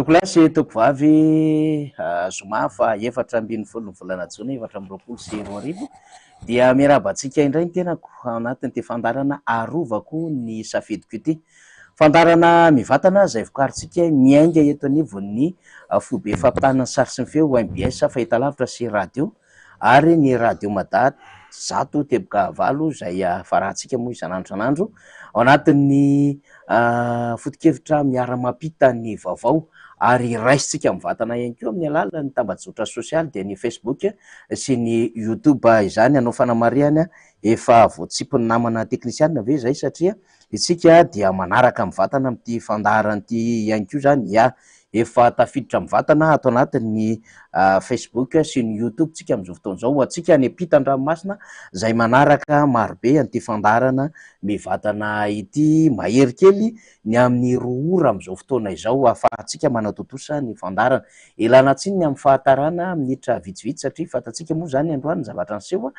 Tompokolahy sy tompokovavy, zoma faha 14 ny volana jona 2024 dia miarahaba antsika indray ny tenako ao anatin'ity fandaharana Arovako ny safidiko ity. Fandaharana mivantana izay vokarintsika miainga eto anivon'ny foibe fampitana ny sary sy ny feo MBS fahitalavitra sy radio ary ny radio Mada 100.8 izay farahantsika moa isan'andro isan'andro ao anatin'ny foto-kevitra miara-mampita ny vaovao ary raisintsika mivantana ihany koa amin'ny alalan'ny tambajotra sosialy dia ny Facebook sy ny YouTube izany. Hanao fanamarihana efa voatsipin'ny namana teknisianina ve izay satria isika dia manaraka mivantana amin'ity fandaharana ity ihany koa izany. Ya, efa tafiditra mivantana ato anatin'ny Facebook sy ny YouTube tsika amin'izao fotoana izao. Ho antsika any ampitan-dranomasina izay manaraka marobe an'ity fandaharana mivantana ity, mahery kely ny amin'ny 2 ora amin'izao fotoana izao ahafahantsika manatontosa ny fandaharana. Ialana tsiny ny amin'ny fahatarana minitra vitsivitsy satria fantatsika moa izany androany ny zavatra niseho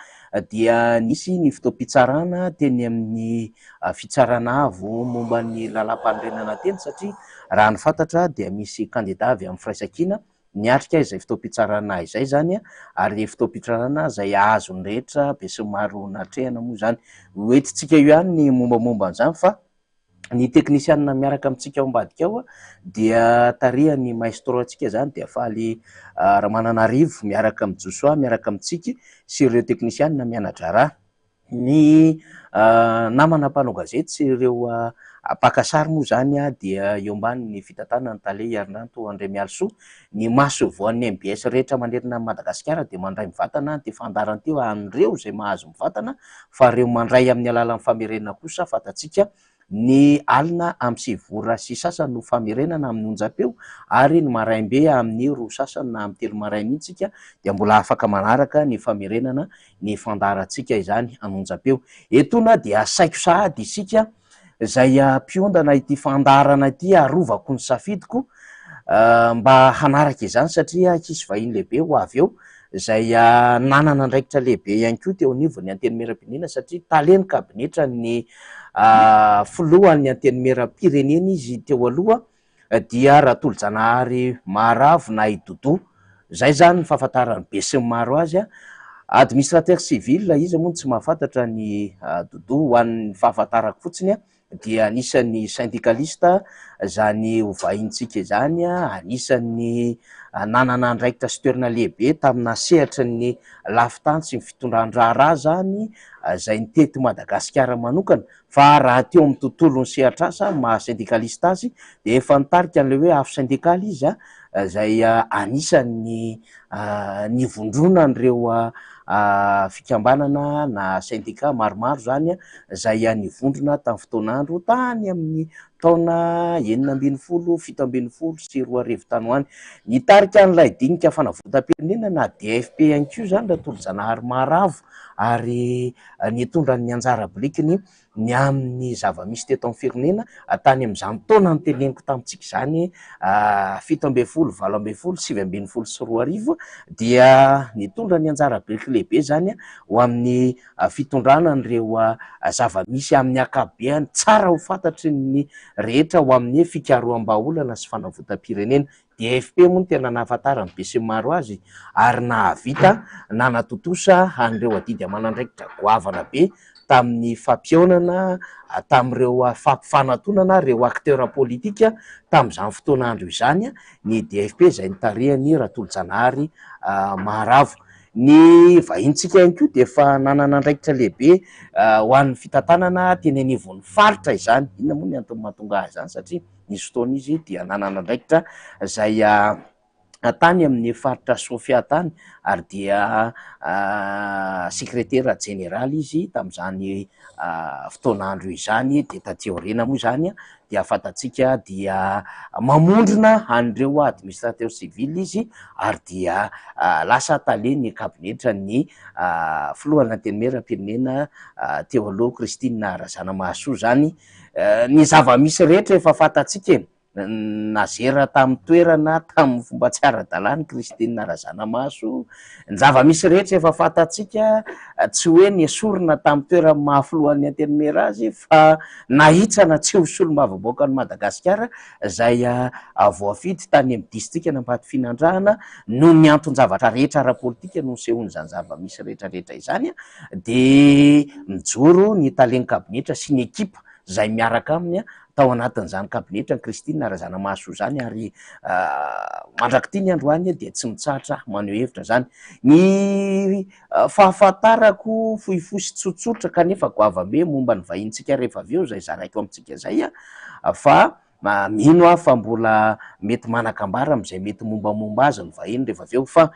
dia nisy ny fotoam-pitsarana teny amin'ny fitsarana avo momba ny lalàmpanorenana teny satria raha ny fantatra dia misy kandida avy amin'ny firaisankina niatrika izay fotoam-pitsarana izay izany ary fotoam-pitsarana izay azon'ny rehetra besinimaro natrehana moa izany. Hoentintsika eo ihany ny mombamomba an'izany fa ny teknisianina miaraka amintsika ao ambadika ao dia tarihan'ny maestro antsika izany dia Faly Ramananarivo miaraka amin'i Josoa miaraka amintsika sy ireo teknisianina miana-draharaha. Ny namana mpanao gazety sy ireo mpaka sary moa izany dia eo ambanin'ny fitantanan'ny tale Herinanto Andriamialisoa. Ny maso voan'ny MBS rehetra manerana an'i Madagasikara dia mandray mivantana ity fandaharana ity ho an'ireo izay mahazo mivantana fa ireo mandray amin'ny alalan'ny famerenana kosa fantatsika Ny alina amin'ny sivy ora sy sasany no famerenana amin'ny onjam-peo ary ny maraim-be amin'ny roa sasany na amin'ny telo maraina iny tsika dia mbola afaka manaraka ny famerenana ny fandaharantsika izany an'onjam-peo. Etoana dia asaiko sahady isika izay mpiondana ity fandaharana ity arovako ny safidiko mba hanaraka izany satria hisy vahiny lehibe ho avy eo izay nanana andraikitra lehibe ihany koa teo anivon'ny Antenimierampirenena satria talen'ny kabinetran'ny filohan'ny Antenimierampirenena izy teo aloha dia Ratolojanahary Maharavo na i Doudou. Izay izany ny fahafantaran'ny besinimaro azy. Administrateur civil, iza moa no tsy mahafantatra an'i Doudou, ho an'ny fahafantarako fotsiny dia anisan'ny syndikalista izany ho vahintsika izany, anisan'ny nanana andraikitra sy toerana lehibe tamina sehatry ny lafin-tany sy ny fitondran-draharaha izany izay nitety Madagasikara manokana, fa raha teo amin'ny tontolon'ny sehatr'asa maha syndikalista azy dia efa nitarika an'ilay hoe afo syndikaly izy izay anisan'ny nivondronan'ireo fikambanana na sendika maromaro izany izay nivondrona tamin'ny fotoan'andro tany amin'ny taona 2016, 2017 tany ho any. Nitarika an'ilay dinika fanavotam-pirenena na DFP ihany koa izany Ratolojanahary Maharavo ary nitondra ny anjara birikiny ny amin'ny zava-misy teto amin'ny firenena tany amin'izany taona noteneniko tamintsika izany 17, 18, 2019 dia nitondra ny anjara biriky lehibe izany ho amin'ny fitondrana an'ireo zava-misy amin'ny ankapobeany tsara ho fantatry ny rehetra ho amin'ny fikaroham-bahaolana sy fanavotam-pirenena. DFP moa no tena nahafantaran'ny besinimaro azy ary nahavita nanatontosa an'ireo adidy aman'andraikitra goavana be tamin'ny fampihaonana tamin'ireo fampifanatonana ireo acteurs politiques tamin'izany fotoan'andro izany ny DFP izay notarihan'i Ratolojanahary Maharavo. Ny vahinintsika ihany koa dia efa nanana andraikitra lehibe ho an'ny fitantanana teny anivon'ny faritra izany. Inona moa ny antony mahatonga ahy izany satria Nisy fotoana izy dia nanana andraikitra izay tany amin'ny faritra Sofia tany ary dia sekretera jeneraly izy tamin'izany fotoan'andro izany, dia taty aoriana moa izany dia fantatsika dia mamondrona an'ireo administrateur civil izy ary dia lasa talen'ny kabinetran'ny filohan'ny antenimierampirenena teo aloha Christine Razanamahasoa izany. Ny zava-misy rehetra efa fantatsika e! Nazera tamin'ny toerana tamin'ny fomba tsy ara-dalàna i Christine Razanamahasoa. Ny zava-misy rehetra efa fantatsika, tsy hoe nesorina tamin'ny toerany maha filohan'ny Antenimiera azy fa nahitsana tsy ho solombavambahoakan'i Madagasikara izay voafidy tany amin'ny distrikan'Ambatofinandrahana noho ny anton-javatra rehetra ara-politika no nisehoan'izany zava-misy rehetra rehetra izany dia mijoro ny talen'ny kabinetra sy ny ekipa izay miaraka aminy tao anatin'izany kabinetra an'i Christine Razanamahasoa izany ary mandrak'ity ny androany dia tsy mitsahatra maneho hevitra izany. Ny fahafantarako fohifohy sy tsotsotra kanefa goavam-be momba ny vahinintsika rehefa avy eo izay zaraiko amintsika izay fa mino aho fa mbola mety manan-kambara amin'izay mety mombamomba azy ny vahiny rehefa avy eo fa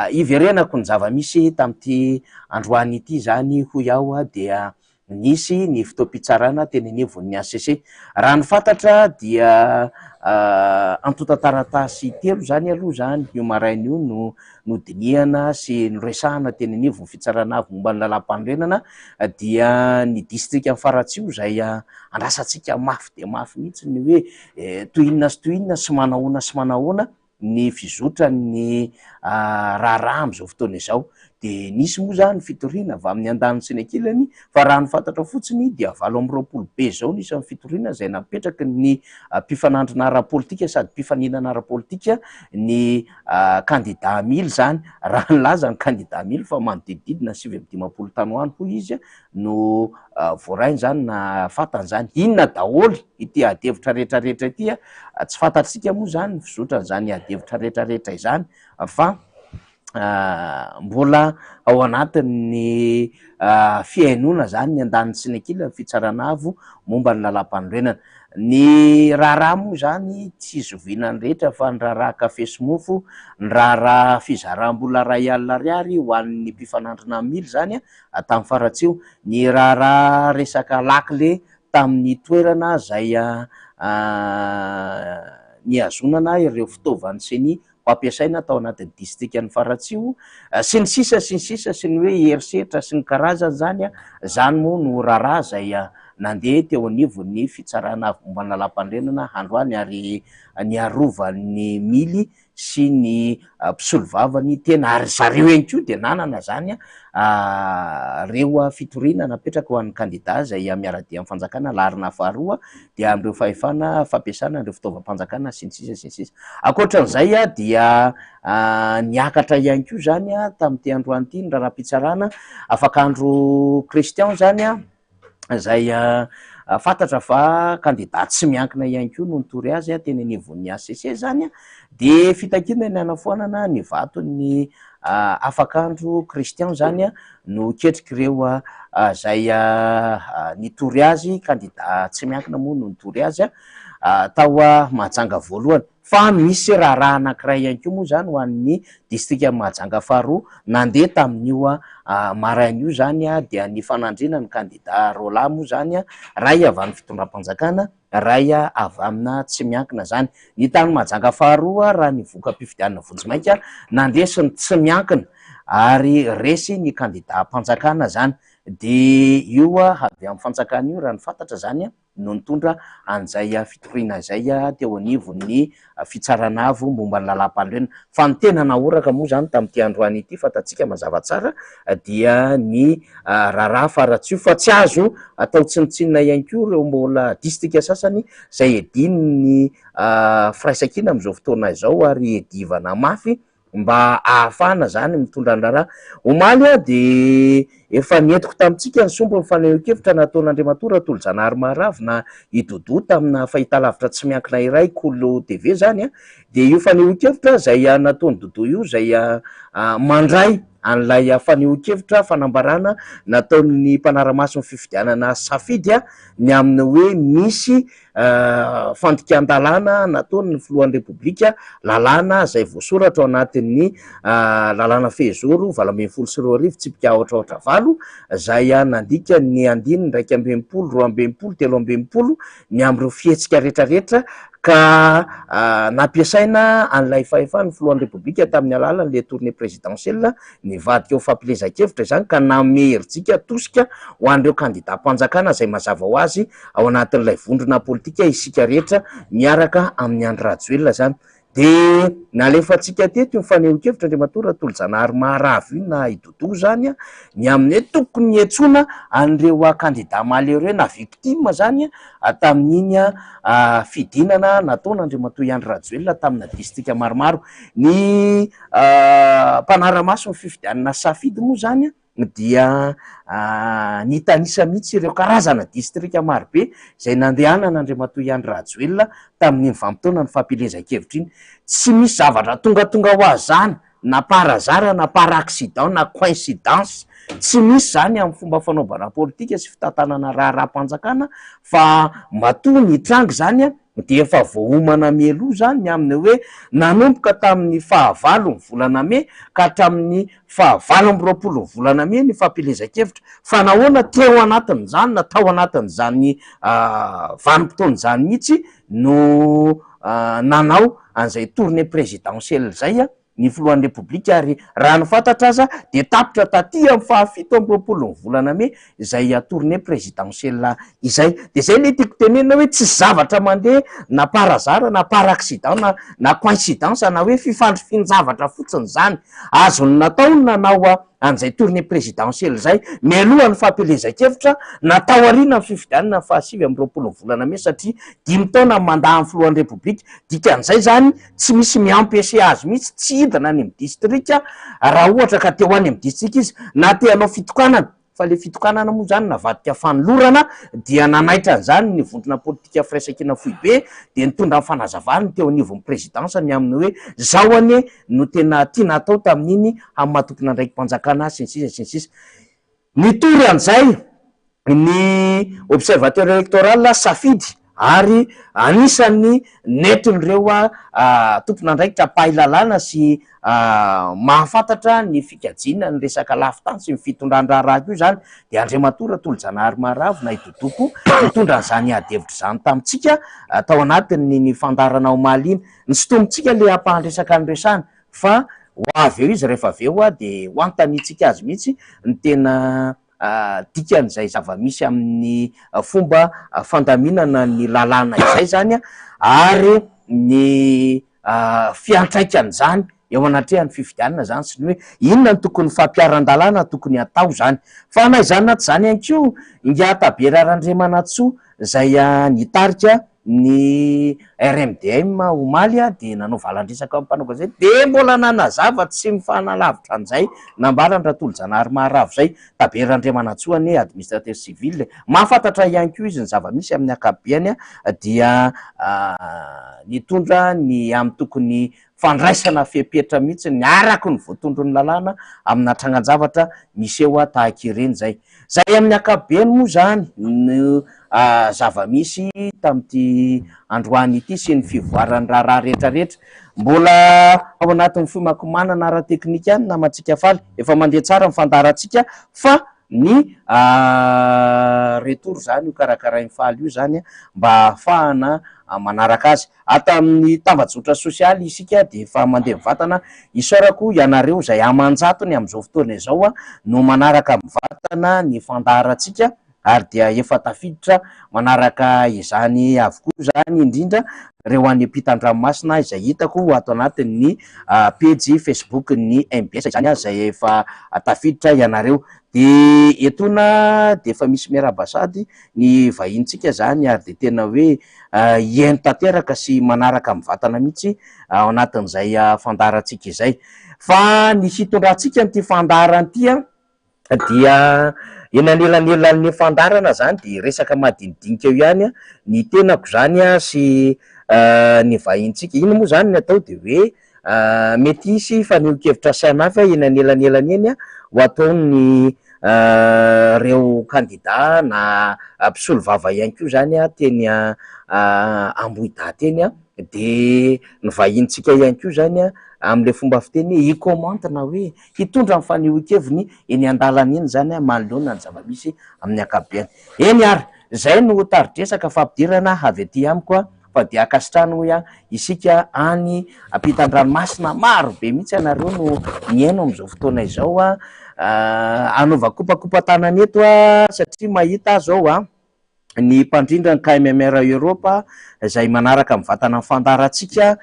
hiverenako ny zava-misy tamin'ity androany ity izany hoy aho dia Nisy ny fotoam-pitsarana teny anivon'ny hcc. Raha ny fantatra dia antontan-taratasy telo izany aloha izany io maraina io no nodinihana sy noresahana teny anivon'ny fitsarana avo momba ny lalàmpanorenana dia ny distrikan'i Faratsiho izay andrasantsika mafy dia mafy mihitsy ny hoe toy inona sy toy inona sy manahoana sy manahoana ny fizotran'ny raharaha amin'izao fotoana izao. Dia nisy moa izany fitoriana avy amin'ny andaniny sy ny ankilany fa raha ny fantatra fotsiny dia 28 be izao ny isan'ny fitoriana izay napetraky ny mpifanandrina ara-politika sady mpifaninana ara-politika ny kandida Mily izany. Raha nilaza ny kandida Mily fa manodidididina ny 59 tany ho any hoy izy no voarainy izany na fantany izany. Inona daholo ity adihevitra rehetrarehetra ity? Tsy fantatsika moa izany ny fizotran'izany adihevitra rehetrarehetra izany fa mbola ao anatin'ny fihainoana izany ny andaniny sy ny ankilany fitsarana avo momba ny lalàmpanorenana. Ny raharaha moa izany tsy zoviana ny rehetra fa ny raharaha kafe sy mofo, ny raharaha fizaram-bola 1000 ariary ho an'ny mpifanandrina mily izany tamin'ny Faratsiho, ny raharaha resaka lakile tamin'ny toerana izay nihazonana ireo fitaovan'ny Ceni ho ampiasaina tao anatin'ny distrikan'i Faratsiho, sy ny sisa sy ny sisa sy ny hoe herisetra sy ny karazany izany, izany moa no raharaha izay nandeha teo anivon'ny fitsarana avo momba ny lalàmpanorenana androany ary niarovan'ny Mily sy ny mpisolovava ny tena ary zareo ihany koa dia nanana izany reo fitoriana napetraka ho an'ny kandida izay miara-dia amin'ny fanjakana laharana faharoa dia amin'ireo fahefana fampiasana ireo fitaovam-panjakana sy ny sisa sy ny sisa. Ankoatran'izay dia niakatra ihany koa izany tamin'ity androany ity ny raharaham-pitsarana afakandro Christian izany izay fantatra fa kandida tsy miankina ihany koa no nitory azy teny anivon'ny HCC izany dia fitakiana ny hanafoanana ny vaton'ny afakandro Christian izany no ketrik'ireo izay nitory azy, kandida tsy miankina moa no nitory azy tao Mahajanga voalohany. Fa misy raharaha anankiray ihany koa moa izany ho an'ny distrikan'i Mahajanga faharoa nandeha tamin'io maraina io izany dia nifanandrina ny kandida roalahy moa izany, iray avy amin'ny fitondram-panjakana, iray avy amina tsy miankina izany. Ny tany Mahajanga faharoa raha ny voka-pifidianana vonjimaika nandresy ny tsy miankina ary resy ny kandidam-panjakana izany. Dia io avy amin'ny fanjakana io raha ny fantatra izany. no nitondra an'izay fitoriana izay teo anivon'ny Fitsarana Avo momba ny Lalàmpanorenana. Fa ny tena nahoraka moa izany tamin'ity androany ity, fantatsika mazava tsara, dia ny raharaha Faratsiho, fa tsy azo atao tsinontsinona ihany koa ireo mbola distrika sasany izay edin'ny firaisankina amin'izao fotoana izao ary edivana mafy mba ahafahana zany mitondra ny raharaha. Omaly aho dia efa nentiko tamintsika ny sombin'ny fanehoan-kevitra nataon'Andriamatoa Ratolojanahary Maharavo na i Doudou tamina fahitalavitra tsy miankina iray Kolo TV zany dia io fanehoan-kevitra izay nataon'i Doudou io izay mandray an'ilay fanehoan-kevitra fanambarana nataon'ny mpanara-maso ny fifidianana Safidy ny amin'ny hoe misy fandikan-dalàna nataon'ny filohan'ny Repoblika, lalàna izay voasoratra ao anatin'ny lalàna fehizoro 2018 tsipika aotra aotra valo, izay nandika ny andininy 61, 62, 63 ny amin'ireo fihetsika rehetrarehetra Ka nampiasaina an'ilay fahefan'ny filohan'ny Repoblika tamin'ny alalan'ilay tournée présidentielle nivadika ho fampielezan-kevitra izany ka nanome herijika tosika ho an'ireo kandidam-panjakana izay mazava ho azy ao anatin'ilay vondrona politika isika rehetra miaraka amin'i Andry Rajoelina izany. Dia nalefantsika teto io fanehoan-kevitra Andriamatoa Ratolojanahary Maharavo io na i Doudou izany ny amin'ny hoe tokony hiantsoana an'ireo kandida malheureux na victime izany tamin'iny fidinana nataon'Andriamatoa Andry Rajoelina tamina distrika maromaro. Ny mpanara-maso ny fifidianana safidy moa izany dia nitanisa mihitsy ireo karazana distrika marobe izay nandehanan'Andriamatoa Andry Rajoelina tamin'iny vanim-potoana ny fampielezan-kevitra iny. Tsy misy zavatra tongatonga ho azy izany na par hasard na par accident na coïncidence, tsy misy izany amin'ny fomba fanaovana politika sy fitantanana raharaham-panjakana fa matoa nitranga izany dia efa voaomana mialoha izany ny amin'ny hoe nanomboka tamin'ny fahavalo ny volana mey ka hatramin'ny faha 28 ny volana mey ny fampielezan-kevitra. Fa nahoana teo anatin'izany na tao anatin'izany vanim-potoana izany mihitsy no nanao an'izay tournée présidentielle izay ny filohan'ny Repoblika ary raha ny fantatra aza dia tapitra taty amin'ny faha 27 ny volana mey izay tournée présidentielle izay. Dia izay ilay tiako tenenina hoe tsisy zavatra mandeha na par hasard na par accident na coïncidence na hoe fifandrifian-javatra fotsiny izany. Azony natao ny nanao an'izay tournée présidentielle izay mialohan'ny fampielezan-kevitra na tao aoriana ny fifidianana ny faha 29 ny volana mey satria 5 taona ny mandat ny filohan'ny Repoblika. Dikan'izay izany tsy misy mi-empêcher azy mihitsy tsy hidina any amin'ny distrika raha ohatra ka te ho any amin'ny distrika izy na te hanao fitokanana. Fa ilay fitokanana moa izany navadika fanolorana dia nanaitra an'izany ny vondrona politika Firaisankina foibe dia nitondra ny fanazavany teo anivon'ny prezidansa ny amin'ny hoe zao anie no tena tiana atao tamin'iny amin'ny maha tompon'andraiki-panjakana sy ny sisa sy ny sisa. Nitory an'izay ny observateur électoral Safidy ary anisan'ny nentin'ireo tompon'andraikitra mpahay lalàna sy mahafantatra ny fikajiana ny resaka lafin-tany sy ny fitondran-draharaha koa izany dia Andriamatoa Ratolojanahary Maharavo na i Doudou koa nitondra an'izany ady hevitra izany tamintsika tao anatin'ny fandaharana omaly iny. Nisintomintsika ilay ampahan-dresaka niresahana fa ho avy eo izy rehefa avy eo dia ho anontaniantsika azy mihitsy ny tena dikan'izay zava-misy amin'ny fomba fandaminana ny lalàna izay izany ary ny fiantraikan'izany eo anatrehan'ny fifidianana izany sy ny hoe inona no tokony fampiharan-dalàna tokony hatao izany. Fa na izany na tsy izany ihany koa, Ingahy Tabera Randriamanantsoa izay nitarika ny RMDM omaly dia nanao valan-dresaka amin'ny mpanao gazety dia mbola nanazava tsy mifanalavitra an'izay nambaran-dRatolojanahary Maharavo izay. Tabera Randriamanantsoa anie administrateur civil e. Mahafantatra ihany koa izy ny zava-misy amin'ny ankapobeny dia nitondra ny amin'ny tokony fandraisana fepetra mihitsy ny araka ny voatondron'ny lalàna amina trangan-javatra miseho tahaka ireny izay. Izay amin'ny ankapobeny moa izany no zava-misy tamin'ity androany ity sy ny fivoaran'ny raharaha rehetrarehetra. Mbola ao anatin'ny fiomankomanana ara-teknika ihany ny namantsika faly. Efa mandeha tsara ny fandaharantsika fa ny retour izany io karakarain'i Faly io izany mba hahafahana manaraka azy. Ato amin'ny tambajotra sosialy isika dia efa mandeha mivantana. Isaorako ianareo izay aman-jatony amin'izao fotoana izao no manaraka mivantana ny fandaharantsika ary dia efa tafiditra manaraka izany avokoa izany indrindra ireo any ampitan-dranomasina izay hitako ato anatin'ny pejy Facebook-n'ny mbs izany izay efa tafiditra ianareo. Dia etoana dia efa misy miarahaba sahady ny vahinintsika izany ary dia tena hoe hihaino tanteraka sy manaraka mivantana mihitsy ao anatin'izay fandaharantsika izay. Fa ny hitondrantsika an'ity fandaharana ity dia eny anelanelan'ny fandaharana izany dia resaka madinidinika eo ihany ny tenako izany sy ny vahinintsika. Inona moa izany ny atao dia hoe mety hisy fanehoan-kevitra samihafa eny anelanelany eny ho ataon'ny ireo kandida na mpisolovava ihany koa izany teny Ambohidahy teny dia ny vahinintsika ihany koa izany amin'ilay fomba fiteny hoe hi-commente na hoe hitondra ny fanehoan-keviny eny an-dalana eny izany manoloana ny zava-misy amin'ny ankapobeny. Eny ary, izay no tari-dresaka fampidirana avy aty amiko. fa dia ankasitrahana hoy aho isika any ampitan-dranomasina, maro be mihitsy ianareo no mihaino amin'izao fotoana izao a, anaovako kopakopa-tanana eto a, satria mahita aho izao a, ny mpandrindra ny KMMR Europe izay manaraka mivantana ny fandaharantsika,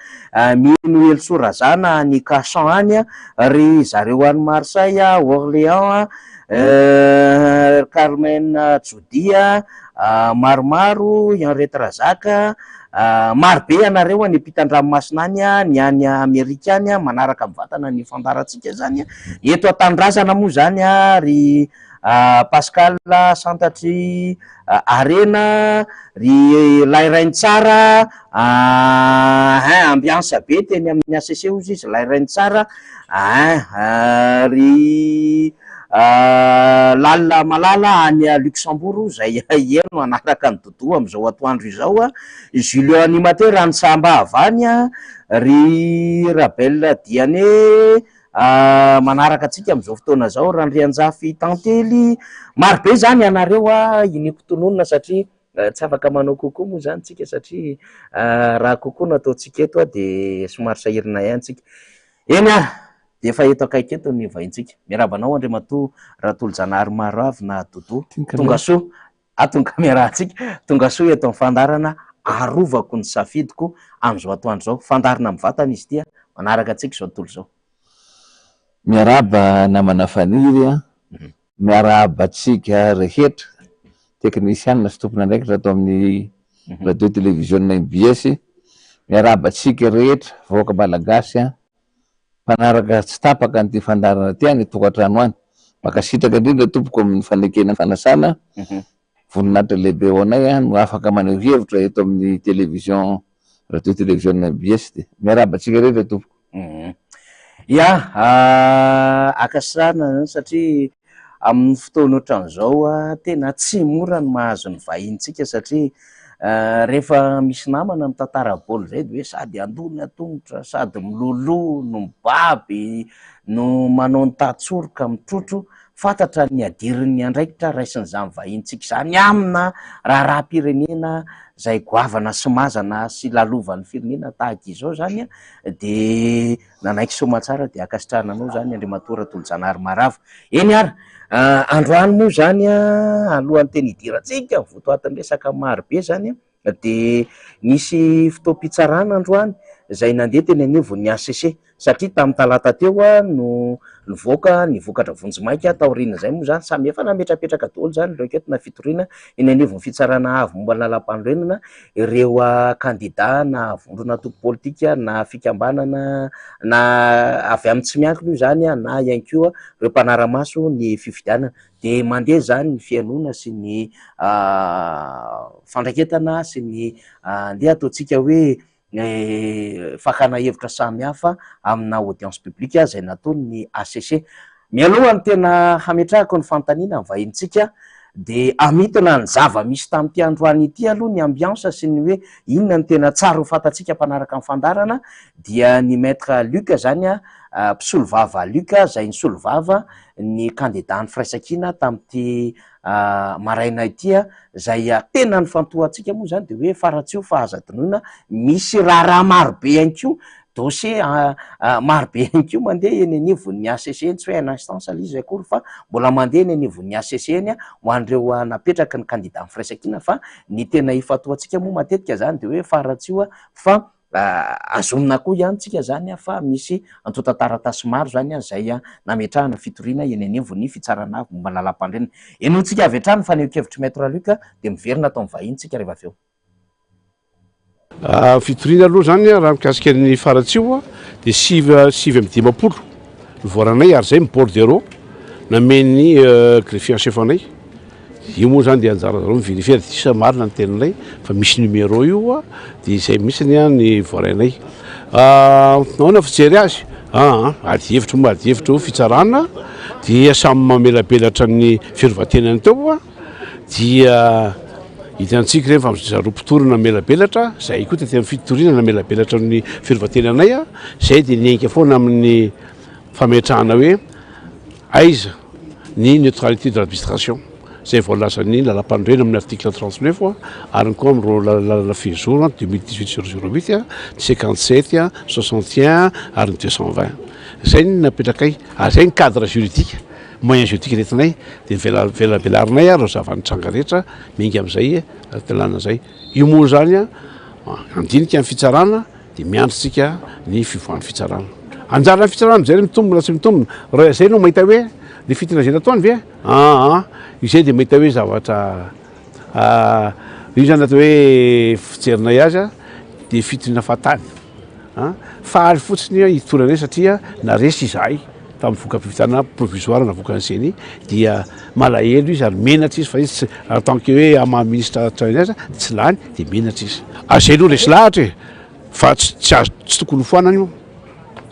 Mino Helisoa Razana any Cachan any, ry zareo any Marseille, Orléans, Carmen Jody, maromaro, Henriette Razaka, maro be ianareo any ampitan-dranomasina any, ny any Amerika any manaraka mivantana ny fandaharantsika izany, eto an-tanindrazana moa izany ry Pascal Santatry Harena, ry Lay Rainitsara, hein ambiance be teny amin'ny HCC hozy izy Lay Rainitsara, hein ry Lalina Malala any Luxembourg izay heno hanaraka an'i Doudou amin'izao atoandro izao, Julio Animateur any Sambava any, ry Rabel Diane, Manaraka antsika amin'izao fotoana izao Randrianjafy Tantely. Maro be izany ianareo iniako tononina satria tsy afaka manao coucou moa izany tsika satria raha coucou no ataontsika eto dia somary sahirana ihany tsika. Eny ary dia efa eto akaiky eto ny vahintsika. Miarahaba anao Andriamatoa Ratolojanahary Maroavina Doudou. Tongasoa Ato ny caméra-ntsika. Tongasoa eto amin'ny fandaharana Arovako ny safidiko amin'izao atoandro izao. Fandaharana mivantana izy ity, manaraka antsika izao tontolo izao. Miarahaba namana Faniry a! Miarahaba antsika rehetra, teknisianina sy tompon'andraikitra ato amin'ny Radio Televiziona mbs. Miarahaba antsika rehetra vahoaka Malagasy a! Mpanaraka tsy tapaka an'ity fandaharana ity any an-tokantrano any. Mankasitraka indrindra tompoko amin'ny fanekena ny fanasana. Voninahitra lehibe ho anay no afaka maneho hevitra eto amin'ny télévision radio télévision mbs dia miarahaba antsika rehetra tompoko. Ya, ankasitrahana zany satria amin'ny fotoana ohatran'izao tena tsy mora ny mahazo ny vahinintsika satria rehefa misy namana mitantara baolina izay dia hoe sady handona tongotra sady miloloha no mibaby no manao ny tantsoroka mitrotro, fantatra ny hadirin'ny andraikitra raisin'izany vahinintsika izany amina raharaham-pirenena izay goavana sy mazana sy lalovan'ny firenena tahaka izao izany dia Nanaiky soamatsara dia ankasitrahana anao izany Andriamatoa Ratolojanahary Marava. Eny ary, androany moa izany alohan'ny tena hidirantsika ny votoatin'ny resaka maro be izany dia nisy fotoam-pitsarana androany izay nandeha teny anivon'ny HCC satria tamin'ny talata teo no nivoaka ny vokatra vonjimaika taorian'izay moa izany samy efa nametrapetraka daholo izany ireo enquête-na fitoriana eny anivon'ny fitsarana avo momba ny lalàmpanorenana ireo kandida na vondron'antoko politika na fikambanana na avy amin'ny tsy miankina io izany na ihany koa ireo mpanara-maso ny fifidianana. Dia mandeha izany ny fihainoana sy ny fandraiketana sy ny andeha ataontsika hoe fakana hevitra samihafa amina audience publique izay nataon'ny HCC. Mialoha ny tena hametrahako ny fanontaniana ny vahinintsika dia hamintina ny zava-misy tamin'ity androany ity aloha ny ambiance sy ny hoe inona no tena tsara ho fantatsika mpanaraka ny fandaharana dia ny Maître Luc izany mpisolovava Luc izay nisolovava ny kandidan'ny firaisankina tamin'ity maraina ity izay tena nifantohantsika moa izany dia hoe faratsiho fa aza adinoina misy raharaha marobe ihany koa dossier marobe ihany koa mandeha eny anivon'ny HCC eny, tsy hoe en instance ilay izy akory fa mbola mandeha eny anivon'ny HCC eny ho an'ireo napetraky ny kandida amin'ny firaisankina fa ny tena ifantohantsika moa matetika izany dia hoe faratsiho fa Azonina koa ihany tsika zany fa misy antontan-taratasy maro zany izay nametrahana fitoriana eny anivon'ny fitsarana avo momba ny lalàmpanorenana. Henointsika avy hatrany ny fanehoan-kevitr'i Maître Luc dia miverina ato amin'ny vahiny tsika rehefa avy eo. Fitoriana aloha zany raha mikasika ny Faratsiho dia 59 ny voaranay ary zay ny bordereau namen'ny greffier en chef anay. Io moa zany dia anjaranareo mi-verifier raha diso sa marina ny teninay fa misy numéro io a, dia izay mihitsy ny ny voarainay. Ahoana fijery azy? Aa ady hevitra moa ady hevitra io fitsarana dia samy mamelabelatra ny fiarovantenany teo a, dia hitantsika ireny fa zareo mpitory namelabelatra, zahay koa taty amin'ny fitoriana namelabelatra ny fiarovantenanay a, zay dia niainga foana amin'ny fametrahana hoe aiza ny neutralité de l'administration. izay voalazan'ny lalampanorenana amin'ny article 39 ary ny koa amin'ireo lalana fehizoro 2018 008, 57, 61 ary ny 220. Izay no napetrakay ary izay ny cadre juridique, moyen juridique nentinay dia velabelarinay ary ireo zava-nitranga rehetra miainga amin'izay lalàna izay. Io moa izany handinika ny fitsarana dia miandry tsika ny fivoahan'ny fitsarana. Anjaran'ny fitsarana mijery mitombina na tsy mitombina. Raha izay no mahita hoe ny fitina izay nataony ve? Aa izay dia mahita hoe zavatra io zany atao hoe fijerinay azy dia fitina fahatany. Faly fotsiny hitory anay satria naresy izahay tamin'ny voka-pifidianana provisoire navoakan'ny Ceni dia malahelo izy ary menatra izy fa izy tsy en tant que hoe amin'ny maha ministre hatrany azy tsy lany dia menatra izy. Ary izay aloha resy lahatra e! Fa tsy tsy azo tsy tokony ho foanana io,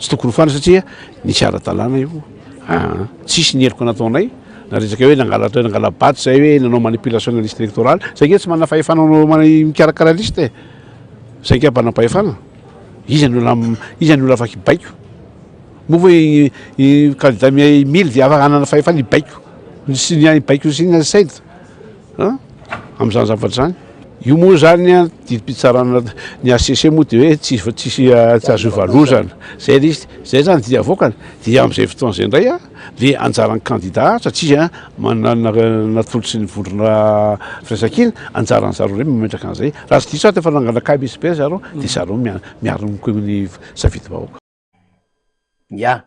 tsy tokony ho foanana satria nisy ara-dalàna io aa, tsisy ny heloka nataonay na resaka hoe nangalatra nangala-bato zay hoe nanao manipulation na liste électorale, zay nge tsy manana fahefana hanao mikarakara liste e! Zay nge mpanam-pahefana, iza ny olona iza ny olona afaka hibaiko? Moa ve i candidat Mily dia afaka hanana fahefana hibaiko sy ny hibaiko sy ny said an amin'izany zavatra izany? Io moa izany an didim-pitsarana ny HCC moa dia hoe tsisy tsisy tsy azo ivalozana, zay ilay izy, zay izany didy avoakany, dia amin'izay fotoana izay indray an dia anjaran'ny kandida satria manana natolotry ny vondrona firaisankina, anjaran'ny zareo indray mametraka an'izay, raha tsy diso aho dia efa nangana cas misy be zareo dia zareo miaro ny safidim-bahoaka. Ya.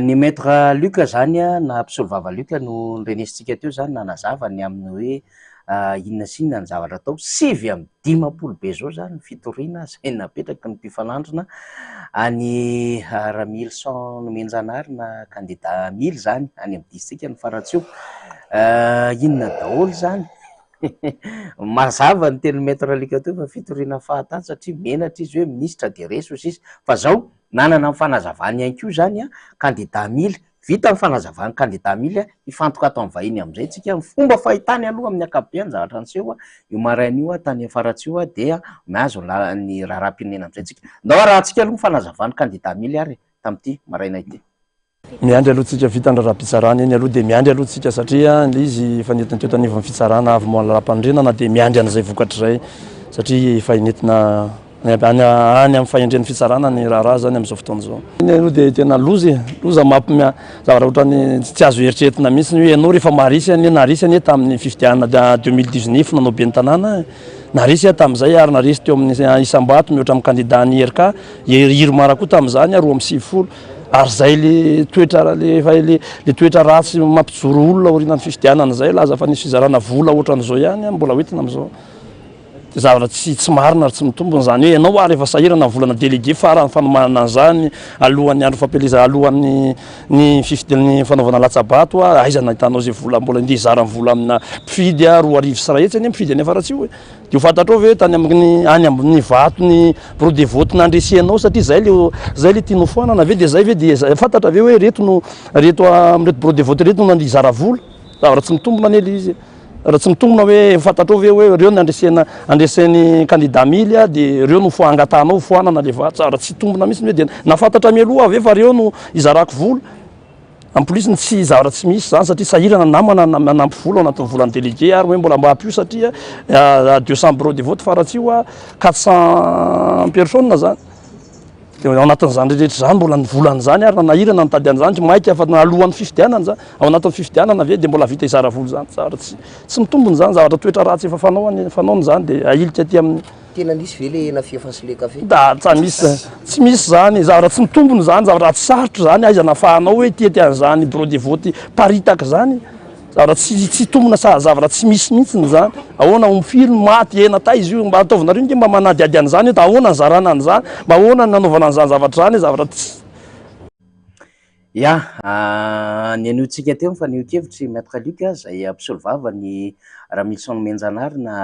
Ny Maître Luc zany na mpisolovava Luc no norenesintsika teo zany nanazava ny amin'ny hoe inona sy inona ny zavatra atao. 59 be zao zany ny fitoriana izay napetraky ny mpifanandrina an'i Ramilison Nomenjanahary na kandida Mily zany any amin'ny distrikan'i Faratsiho. Inona daholo zany? Mazava ny tenin'i Maître Luc teo fa fitoriana fahatany satria menatra izy hoe minisitra dia resy hoy sisa. Fa zao, nanana ny fanazavany ihany koa izany kandida Mily. Vita ny fanazavan'ny kandida Mily, hifantoka ato amin'ny vahiny amin'izay tsika. Ny fomba fahitany aloha amin'ny ankapobeny ny zavatra niseho io maraina io tany Faratsiho dia mihazo ny raharaham-pirenena amin'izay tsika. Ndao arahantsika aloha ny fanazavan'ny kandida Mily ary tamin'ity maraina ity. Miandry aloha tsika vita ny raharaham-pitsarana eny aloha dia miandry aloha tsika satria ilay izy efa nentina teo anivon'ny fitsarana avy moa lalàmpanorenana dia miandry an'izay vokatra izay satria efa nentina any any amin'ny fahendren'ny fitsarana ny raharaha zany amin'izao fotoana izao. Iny aloha dia tena loza e, loza mampime zavatra ohatran'ny tsy azo eritreretina mihitsy hoe ianao rehefa maharesy anie naharesy anie tamin'ny fifidianana 2019 nanao ben'ny tanàna naharesy aho tamin'izay ary naharesy teo amin'ny isam-bato mihoatra amin'ny kandida ny IRK Irmar koa tamin'izany 92 Ary zay le toetra le efa le le toetra ratsy mampijoro olona aorianan'ny fifidianana zay laza fa nisy fizarana vola ohatran'izao ihany an mbola hoentina amin'izao. De zavatra tsy tsy marina ary tsy mitombina zany hoe ianao ary efa sahirana ny volana délégué farany fanomanana an'izany alohan'ny andro fampielezana alohan'ny ny fifidianana ny fanaovana latsa-bato a aiza nahitanao zay vola mbola ndeha hizara ny vola amina mpifidy a 2100 anie mpifidy any Faratsiho e. Dia ho fantatrao ve tany amin'ny any amin'ny vato ny bureau de vote nandresenao satria zay le zay le tianao foanana ve dia zay ve dia fantatra ve hoe reto no reto amin'ireto bureau de vote reto no nizara vola? Raha tsy mitombina anie le izy raha tsy mitombina hoe fantatrao ve hoe reo nandresena andresen'ny candidat mily a dia reo no fo angatahanao foanana le vato raha tsy tombina mihitsy hoe dia na fantatra mialoha ve fa reo no izarako vola? En plus ny tsy zavatra tsy misy zany satria sahirana ny namana manampy vola ao anatin'ny volan'ny délégué ary hoe mbola mba ampio satria 200 bureau de vote Faratsiho a 400 personnes zany de ao anatin'izany rehetra zany mbola ny volan'izany ary nanahirana nitady an'izany tsy maika fa alohan'ny fifidianana zany ao anatin'ny fifidianana ve de mbola vita hizara vola zany zavatra tsy tsy mitombina zany zavatra toetra ratsy efa fanao fanaony zany de ahilika aty amin'ny Tena nisy ve le hena fiefa sy le kafe? Da tsa misy tsy misy zany zavatra tsy mitombina zany zavatra tsy sarotra zany aiza nafahanao hoe ity aty an'izany bureau de vote paritaka zany zavatra tsy tsy tombina sa zavatra tsy misy mihitsiny zany ahoana omby firy no maty hena taiza io mba ataovinareo nge mba manadihady an'izany hoe ahoana nizarana an'izany mba ahoana nanaovana an'izany zavatra zany zavatra tsy Ya, ny aniontsika teo ny fanehoan-kevitr'i Maître Luc izay mpisolovava ny. Ramilison Nomenjanahary na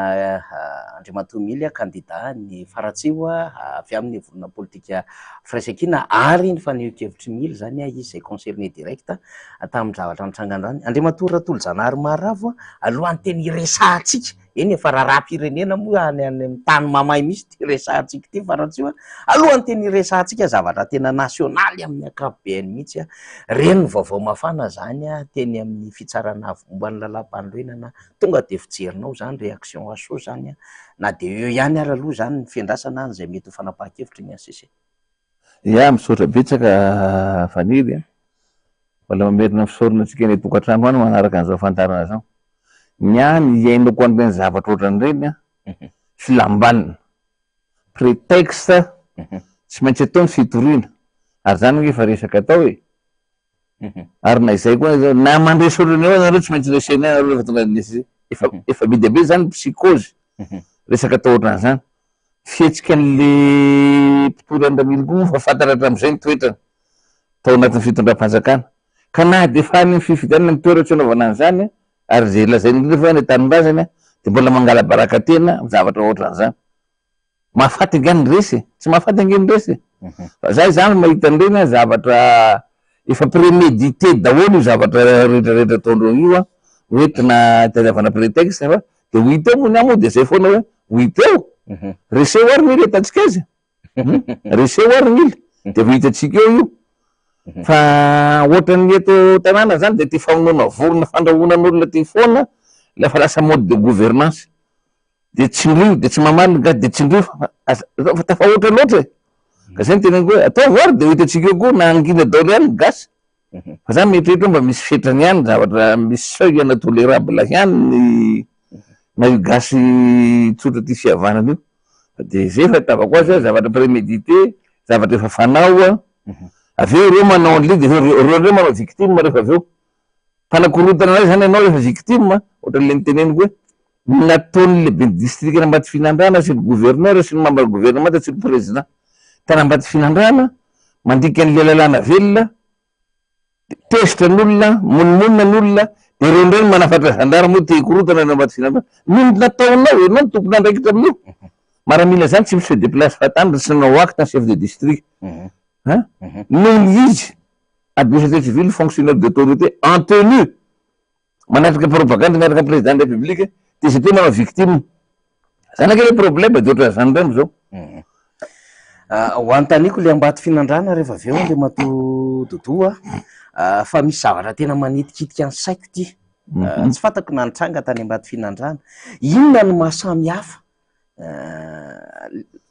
Andriamatoa Mily kandida ny Faratsiho avy amin'ny vondrona politika Firaisankina ary ny fanehoan-kevitr'i Mily izany izy izay concerné direct tamin'ny zavatra nitranga androany. Andriamatoa Ratolojanahary Maharavo, alohan'ny tena hiresahantsika, eny efa raharaham-pirenena moa any any amin'ny tany mamay mihitsy ity resahantsika ity Faratsiho, alohan'ny tena hiresahantsika zavatra tena nasionaly amin'ny ankapobeny mihitsy, ireny vaovao mafana izany teny amin'ny fitsarana avo momba ny lalàmpanorenana, tonga dia fijerinao izany réaction à chaud izany, na dia eo ihany ary aloha izany ny fiandrasana an'izay mety ho fanapahan-kevitry ny HCC. Ya, misaotra betsaka Faniry a. Mbola mamerina fisaorana antsika any an-tokantrano any manaraka an'izao fandaharana izao. Ny ahy ny iainako an'ireny zavatra ohatran'ireny an, filam-banina, prétexte tsy maintsy atao ny fitoriana, ary izany ange efa resaka atao e. Ary na izay koa aza, na mandresy olona eo nareo tsy maintsy resena nareo rehefa tonga any HCC. Efa efa be dia be izany psychose, resaka atao ohatran'izany. Fihetsika an'le mpitory an'i Ramily koa moa fa fantatra hatramin'izay ny toetrany tao anatin'ny fitondram-panjakana. Ka na dia efa any amin'ny fifidianana ny toerana tsy anaovana an'izany ary izay lazainy indrindra fa hoe any an-tanindrazany dia mbola mangala-baraka tena amin'ny zavatra ohatran'izany. Mahafaty angaha ny resy e? Tsy mahafaty ange ny resy e! Fa za izany mahita an'ireny an, zavatra efa prémédité daholo io zavatra rehetra rehetra ataondreo io an, hoentina hitadiavana prétexte fa de ho hita eo moa ny ahy moa de zay foana hoe ho hita eo, reseo ary ny ila hitantsika azy e, reseo ary ny ila de ho hitantsika eo io. Fa ohatran'ny eto tanàna zany de ty famonoana vorona fandrahonan'olona ty foana ilay efa lasa mode de gouvernance. de tsindrio de tsy mamaly ny gasy de tsindrio fa aza fa tafahoatra loatra e! Ka zay no teneniko hoe ataovy ary de ho hitantsika eo koa na hangina daholo ihany ny gasy fa za mieritreritra hoe mba misy fetrany ihany ny zavatra misy seuil ana tolerable ihany ny na io gasy tsotra tia fihavanana io fa de zay fahitavako azy a zavatra prémédité zavatra efa fanao a avy eo ireo manao an'le de ireo indray manao victime rehefa avy eo Mpanakorontana anay zany ianao rehefa victime, ohatran'ilay noteneniko hoe ny nataon'ny lehiben'ny distrikan'Ambatofinandrahana sy ny gouverneur sy ny membre gouvernemanta sy ny président tany Ambatofinandrahana mandika an'ilay lalàna velona de tezitra ny olona, monomonona ny olona de ireo indray no manafatra zandary moa te hikorontana any Ambatofinandrahana. Noho ny nataonao, ianao no tompon'andraikitra amin'io. Maramila zany tsy mi-se déplace fahatany raha tsy nanao acte ny chef de district. Hein? Noho ny izy Administrateur civil, fonctionnaire d'autorité en tenue manatrika propagande miaraka amin'ny président de la république dia izy teo manao victime. Zany ange le problème de ohatran'izany indray amizao. Ho anontaniako le Ambatofinandrahana rehefa avy eo Andriamatoa Doudou a, fa misy zavatra tena manitikitika ny saiko ity. Tsy fantako na nitranga tany Ambatofinandrahana. Inona no maha samy hafa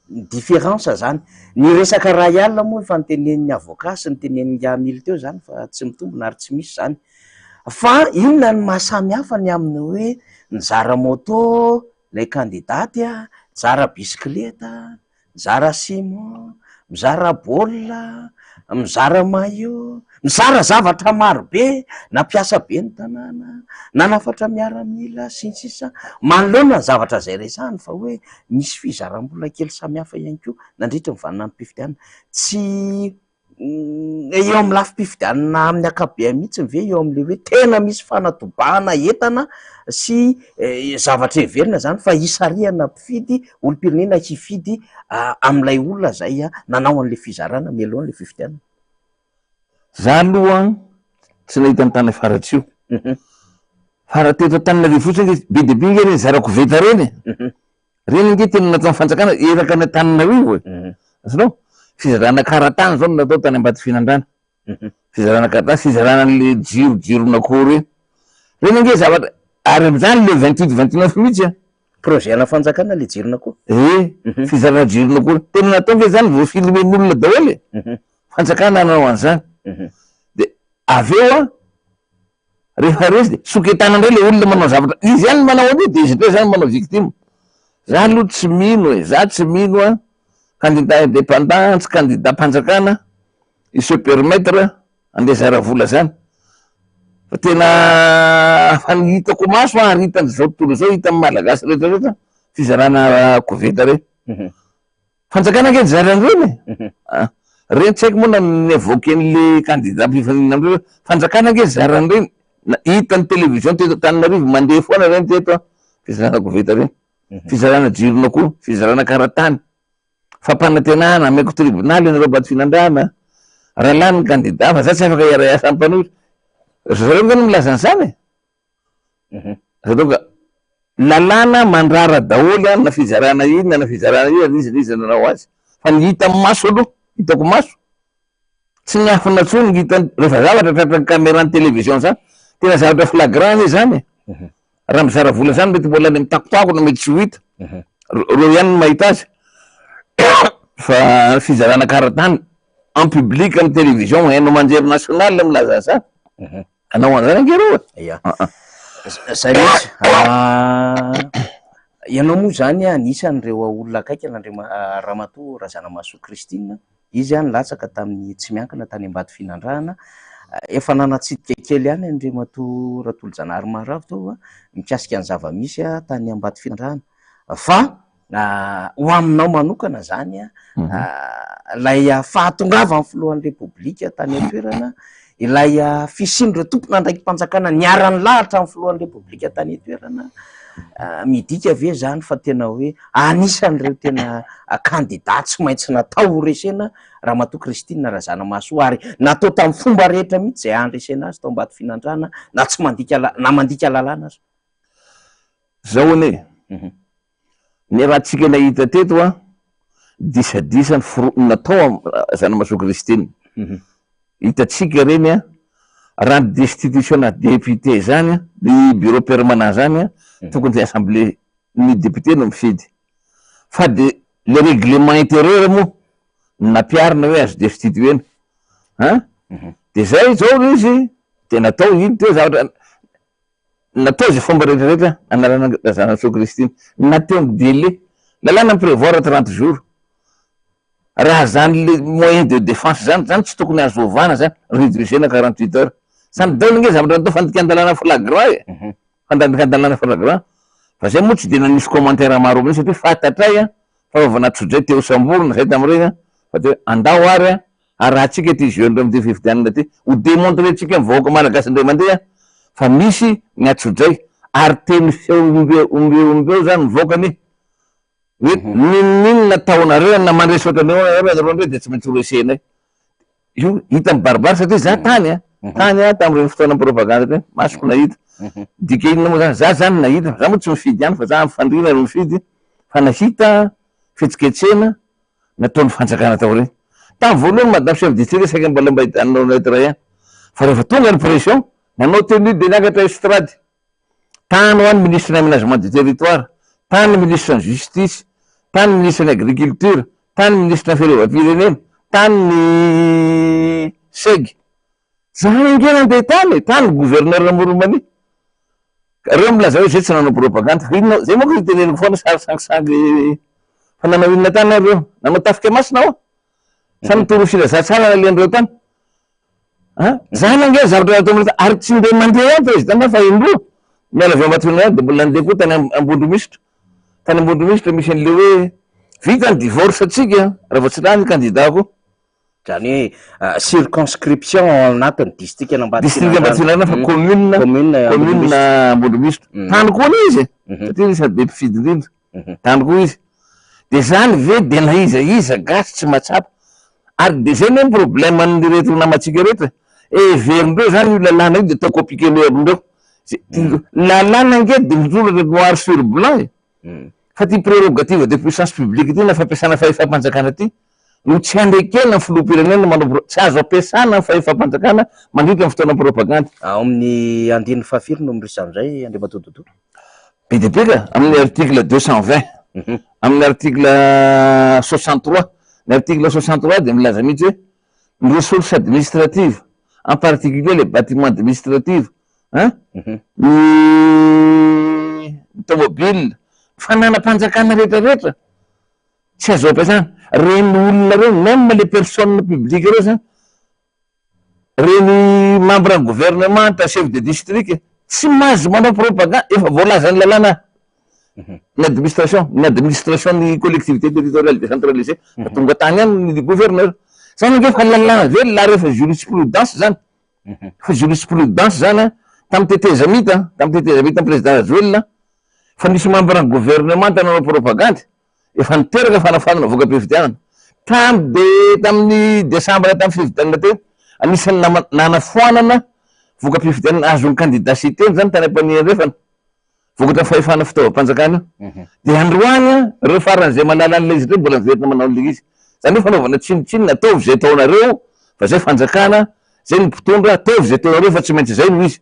Ny différence zany, ny resaka ray alina moa efa notenenin'ny avocat sy notenenin'i Ingahy Mily teo zany fa tsy mitombina ary tsy misy zany. Fa inona no maha samy hafa ny amin'ny hoe nizara moto ilay kandidaty a, nizara bisikileta, nizara ciment, mizara baolina, mizara maillot, mizara zavatra maro be, nampiasa be ny tanàna, nanafatra miaramila sy ny sisa Manoloana ny zavatra izay resahany fa hoe misy fizaram-bola kely samihafa ihany koa nandritra ny vaninandrom-pifidianana. Tsy eo amin'ny lafim-pifidianana amin'ny ankapobeny mihitsy ve eo amin'ilay hoe tena misy fanatobahana entana sy zavatra heverina izany fa hisarihana mpifidy, olom-pirenena hifidy amin'ilay olona izay nanao an'ilay fizarana mialoha an'ilay fifidianana? Za aloha tsy nahita ny tany Faratsiho. Fa raha teto Antananarivo fotsiny ange be dia be ange ireny zara koveta ireny e. Ireny ange tena nataon'ny fanjakana eraka any Antananarivo e. Azonao? Fizarana karatany zao no natao tany Ambatofinandrana. Fizarana karatany, fizarana an'le jiro jiron'akoho ireny. Ireny ange zavatra ary amin'izany le 28 29 mihitsy an. Projet ana fanjakana le jiron'akoho. Eh, fizarana jiron'akoho. Tena natao ange zany voafilmen'olona daholo e. Fanjakana nanao an'izany. De avy eo an, rehefa resy de soketana indray le olona manao zavatra, izy ihany no manao an'io de izy indray zany manao victime. Za aloha tsy mino e, za tsy mino an, candidat indépendant tsy candidat mpanjakana hi se permettre andeha zara vola zany. Fa tena fa ny hitako maso an, ary hitan'izao tontolo izao, hitan'ny malagasy rehetra rehetra fizarana koveta reny. Fanjakana ange nizara an'ireny e! Reny tsy haiko moa na ni-evoquer-n'le candidat mpifaninana amindreo hoe fanjakana ange nizara an'ireny, hitan'ny télévision teto Antananarivo mandeha foana ireny teto an! fizarana koveta ireny, fizarana jiron'akoho, fizarana karatany, fampanantenana, ameko tribonaly ianareo Ambatofinandrahana, raha lany ny kandida fa za tsy afaka hiara-hiasa amin'ny mpanohitra. Ry zareo ange no milaza an'izany e! Zareo ka, lalàna mandrara daholo an, na fizarana inona na fizarana inona, n'iza n'iza nanao azy, fa ny hita maso aloha, hitako maso, Tsy miafina intsony ny hitany rehefa zavatra tratran'ny caméra ny télévision zany, tena zavatra flagrant anie zany e, raha mizara vola zany mety mbola any amin'ny takotakona mety tsy ho hita, reo ihany no mahita azy, fa fizarana karatany en public amin'ny télévision haino aman-jery national milaza an'izany, hanao an'izany ange reo e. Ia, zay mihitsy, ianao moa zany anisan'ireo olona akaiky an'Andriama- Ramatoa Razanamahasoa Christine, Izy nilatsaka tamin'ny tsy miankina tany Ambatofinandrahana. Efa nanatsidika kely ihany Andriamatoa Ratolojanahary Maharavo teo mikasika ny zava-misy tany Ambatofinandrahana. Fa ho aminao manokana izany ilay fahatongavan'ny filohan'ny Repoblika tany an-toerana, ilay fisian'ireo tompon'andraiki-panjakana niara-nilahatra amin'ny filohan'ny Repoblika tany an-toerana, midika ve izany fa tena hoe anisan'ireo tena kandida tsy maintsy natao ho resena Ramatoa Christine Razanamahasoa ary natao tamin'ny fomba rehetra mihitsy izay handresena azy tao Ambatofinandrahana na tsy mandika na mandika lalàna aza? Zao anie, ny raha-tsika nahita teto an, disadisa ny foro natao am Zanamasoa Christine. Hitantsika ireny an, raha ny destitution na député zany an, ny bureau permanent zany an, tokony de assemblée ny député no mifidy. Fa de le règlement intérieur moa no nampiharina hoe azo destituer-na. An! De zay zao izy de natao iny teo zavatra. Natao izay fomba rehetra rehetra hanalana Razanamahasoa Christine. Na teo ny délai. Lalàna mi-prévoir 30 jours. Raha zany le moyen de défense zany, zany tsy tokony azo ovana zany, réduisena 48 heures. Zany daholo ange zavatra natao fandikan-dalàna flagrant e. Fandikan-dalàna flagrant. Fa zay moa tsy de nanisy commentaire maro amin'io satria fantatray an, fa fanaovana antsojay te ho samborina zay tamin'ireny an, fa de hoe andao ary an, Arahantsika ity jeu ndray amin'ity fifidianana ity, ho demontrer-tsika amin'ny vahoaka malagasy indray mandeha fa misy ny atsojay ary teny feo ombeo ombeo ombeo zany mivoaka anie hoe n'inon'inona ataonareo na mandresy ohatran'ny ahoana nareo nareo ndray dia tsy maintsy ho resenay. Io hita mibaribary satria za tany a, tany a tamin'ireny fotoana propagande ireny, masoko nahita. Midika inona moa zany? Za zany nahita, za moa tsy mifidy ihany fa za amin'ny fandriana no mifidy fa nahita fihetsiketsehana nataon'ny fanjakana taoriana. Tamin'ny voalohany madame chef district saika mbola mba hijanona ao neutre ihany fa rehefa tonga ny pression nanao tenue dia niakatra estrade. Tany ho any ministre ny aménagement du territoire, tany ny ministre ny justice, tany ny ministre ny agriculture, tany ny ministre ny fiarovam-pirenena, tany ny seg. Zany ange nandeha tany e, tany ny gouverneur Amoron'i-Mania. Reo milaza hoe zay tsy nanao propagande fa inona, zay manko iteneniko foana sary sangisangy fa nanao inona tany ary reo? Nanao tafika masina hoa? Sa nitory filazantsara nalehan'ireo tany? An? Zany ange ny zavatra natao amin'ireo ary tsy ndeha mandeha ihany président fa indroa miala avy ao Ambatonakanga dia mbola nandeha koa tany Ambondromisitra. Tany Ambondromisitra misy an'le hoe vita ny divorce tsika raha vao tsy lany candidat ko. Izany hoe circonscription ao anatin'ny distrikan'Ambato District Ambato fa commune Commune commune Ambondromisitra. Tany koa anie izy e. Satria izy sady be mpifidy indrindra. Tany koa izy. De zany ve de na iza iza gasy tsy mahatsapa. Ary de zay anie ny problème an'ireto namantsika ireto e. Heverindreo zany io lalàna io de atao copie coller amindreo. Lalàna ange de misoratra noir sur blanc e. Fa ty prérogative de puissance publique ty na fampiasana fahefam-panjakana ty no tsy anekena ny filoham-pirenena manao pro, tsy azo ampiasana ny fahefam-panjakana mandritra ny fotoana propagandy. Ao amin'ny andininy fahafiry no miresy an'izay Andriamatoa Doudou? Be dia be ka, amin'ny article 220, amin'ny article 63, ny article 63 dia milaza mihitsy hoe ny ressources administratives, en particulier les bâtiments administratifs, hein, ny tomobile, fananam-panjakana rehetra rehetra tsy azo ampiasana, reny olona reny, même les personnes publiques reo zany, reny membre ny gouvernement, chef de district, tsy mahazo manao propagande, efa voalazan'ny lalàna ny administration, ny administration ny collectivité territoriale décentralisée, fa tonga tany ihany ny gouverneur, zany ange efa lalàna velona ary efa jurisprudence zany, efa jurisprudence zany an, tamin'ny tetezamita, tamin'ny tetezamita président Rajoelina, Fa nisy membre ny gouvernemanta nanao propagandy, efa niteraka fanafoanana voka-pifidianana. Tam de tamin'ny desambra tamin'ny fifidianana teo, anisan'ny nama- nanafoanana voka-pifidianana azon'ny kandida Siteny zany tany Ampanihy Andrefana, vokatra fahefana fitaovam-panjakana io. Dia androany an, ireo faran'izay manala an'ilay izy indray mbola miverina manao an'ilay izy. Zany hoe fanaovana tsinontsinona, ataovy izay ataonareo fa zay fanjakana, zay ny mpitondra, ataovy izay ataonareo fa tsy maintsy izay no izy.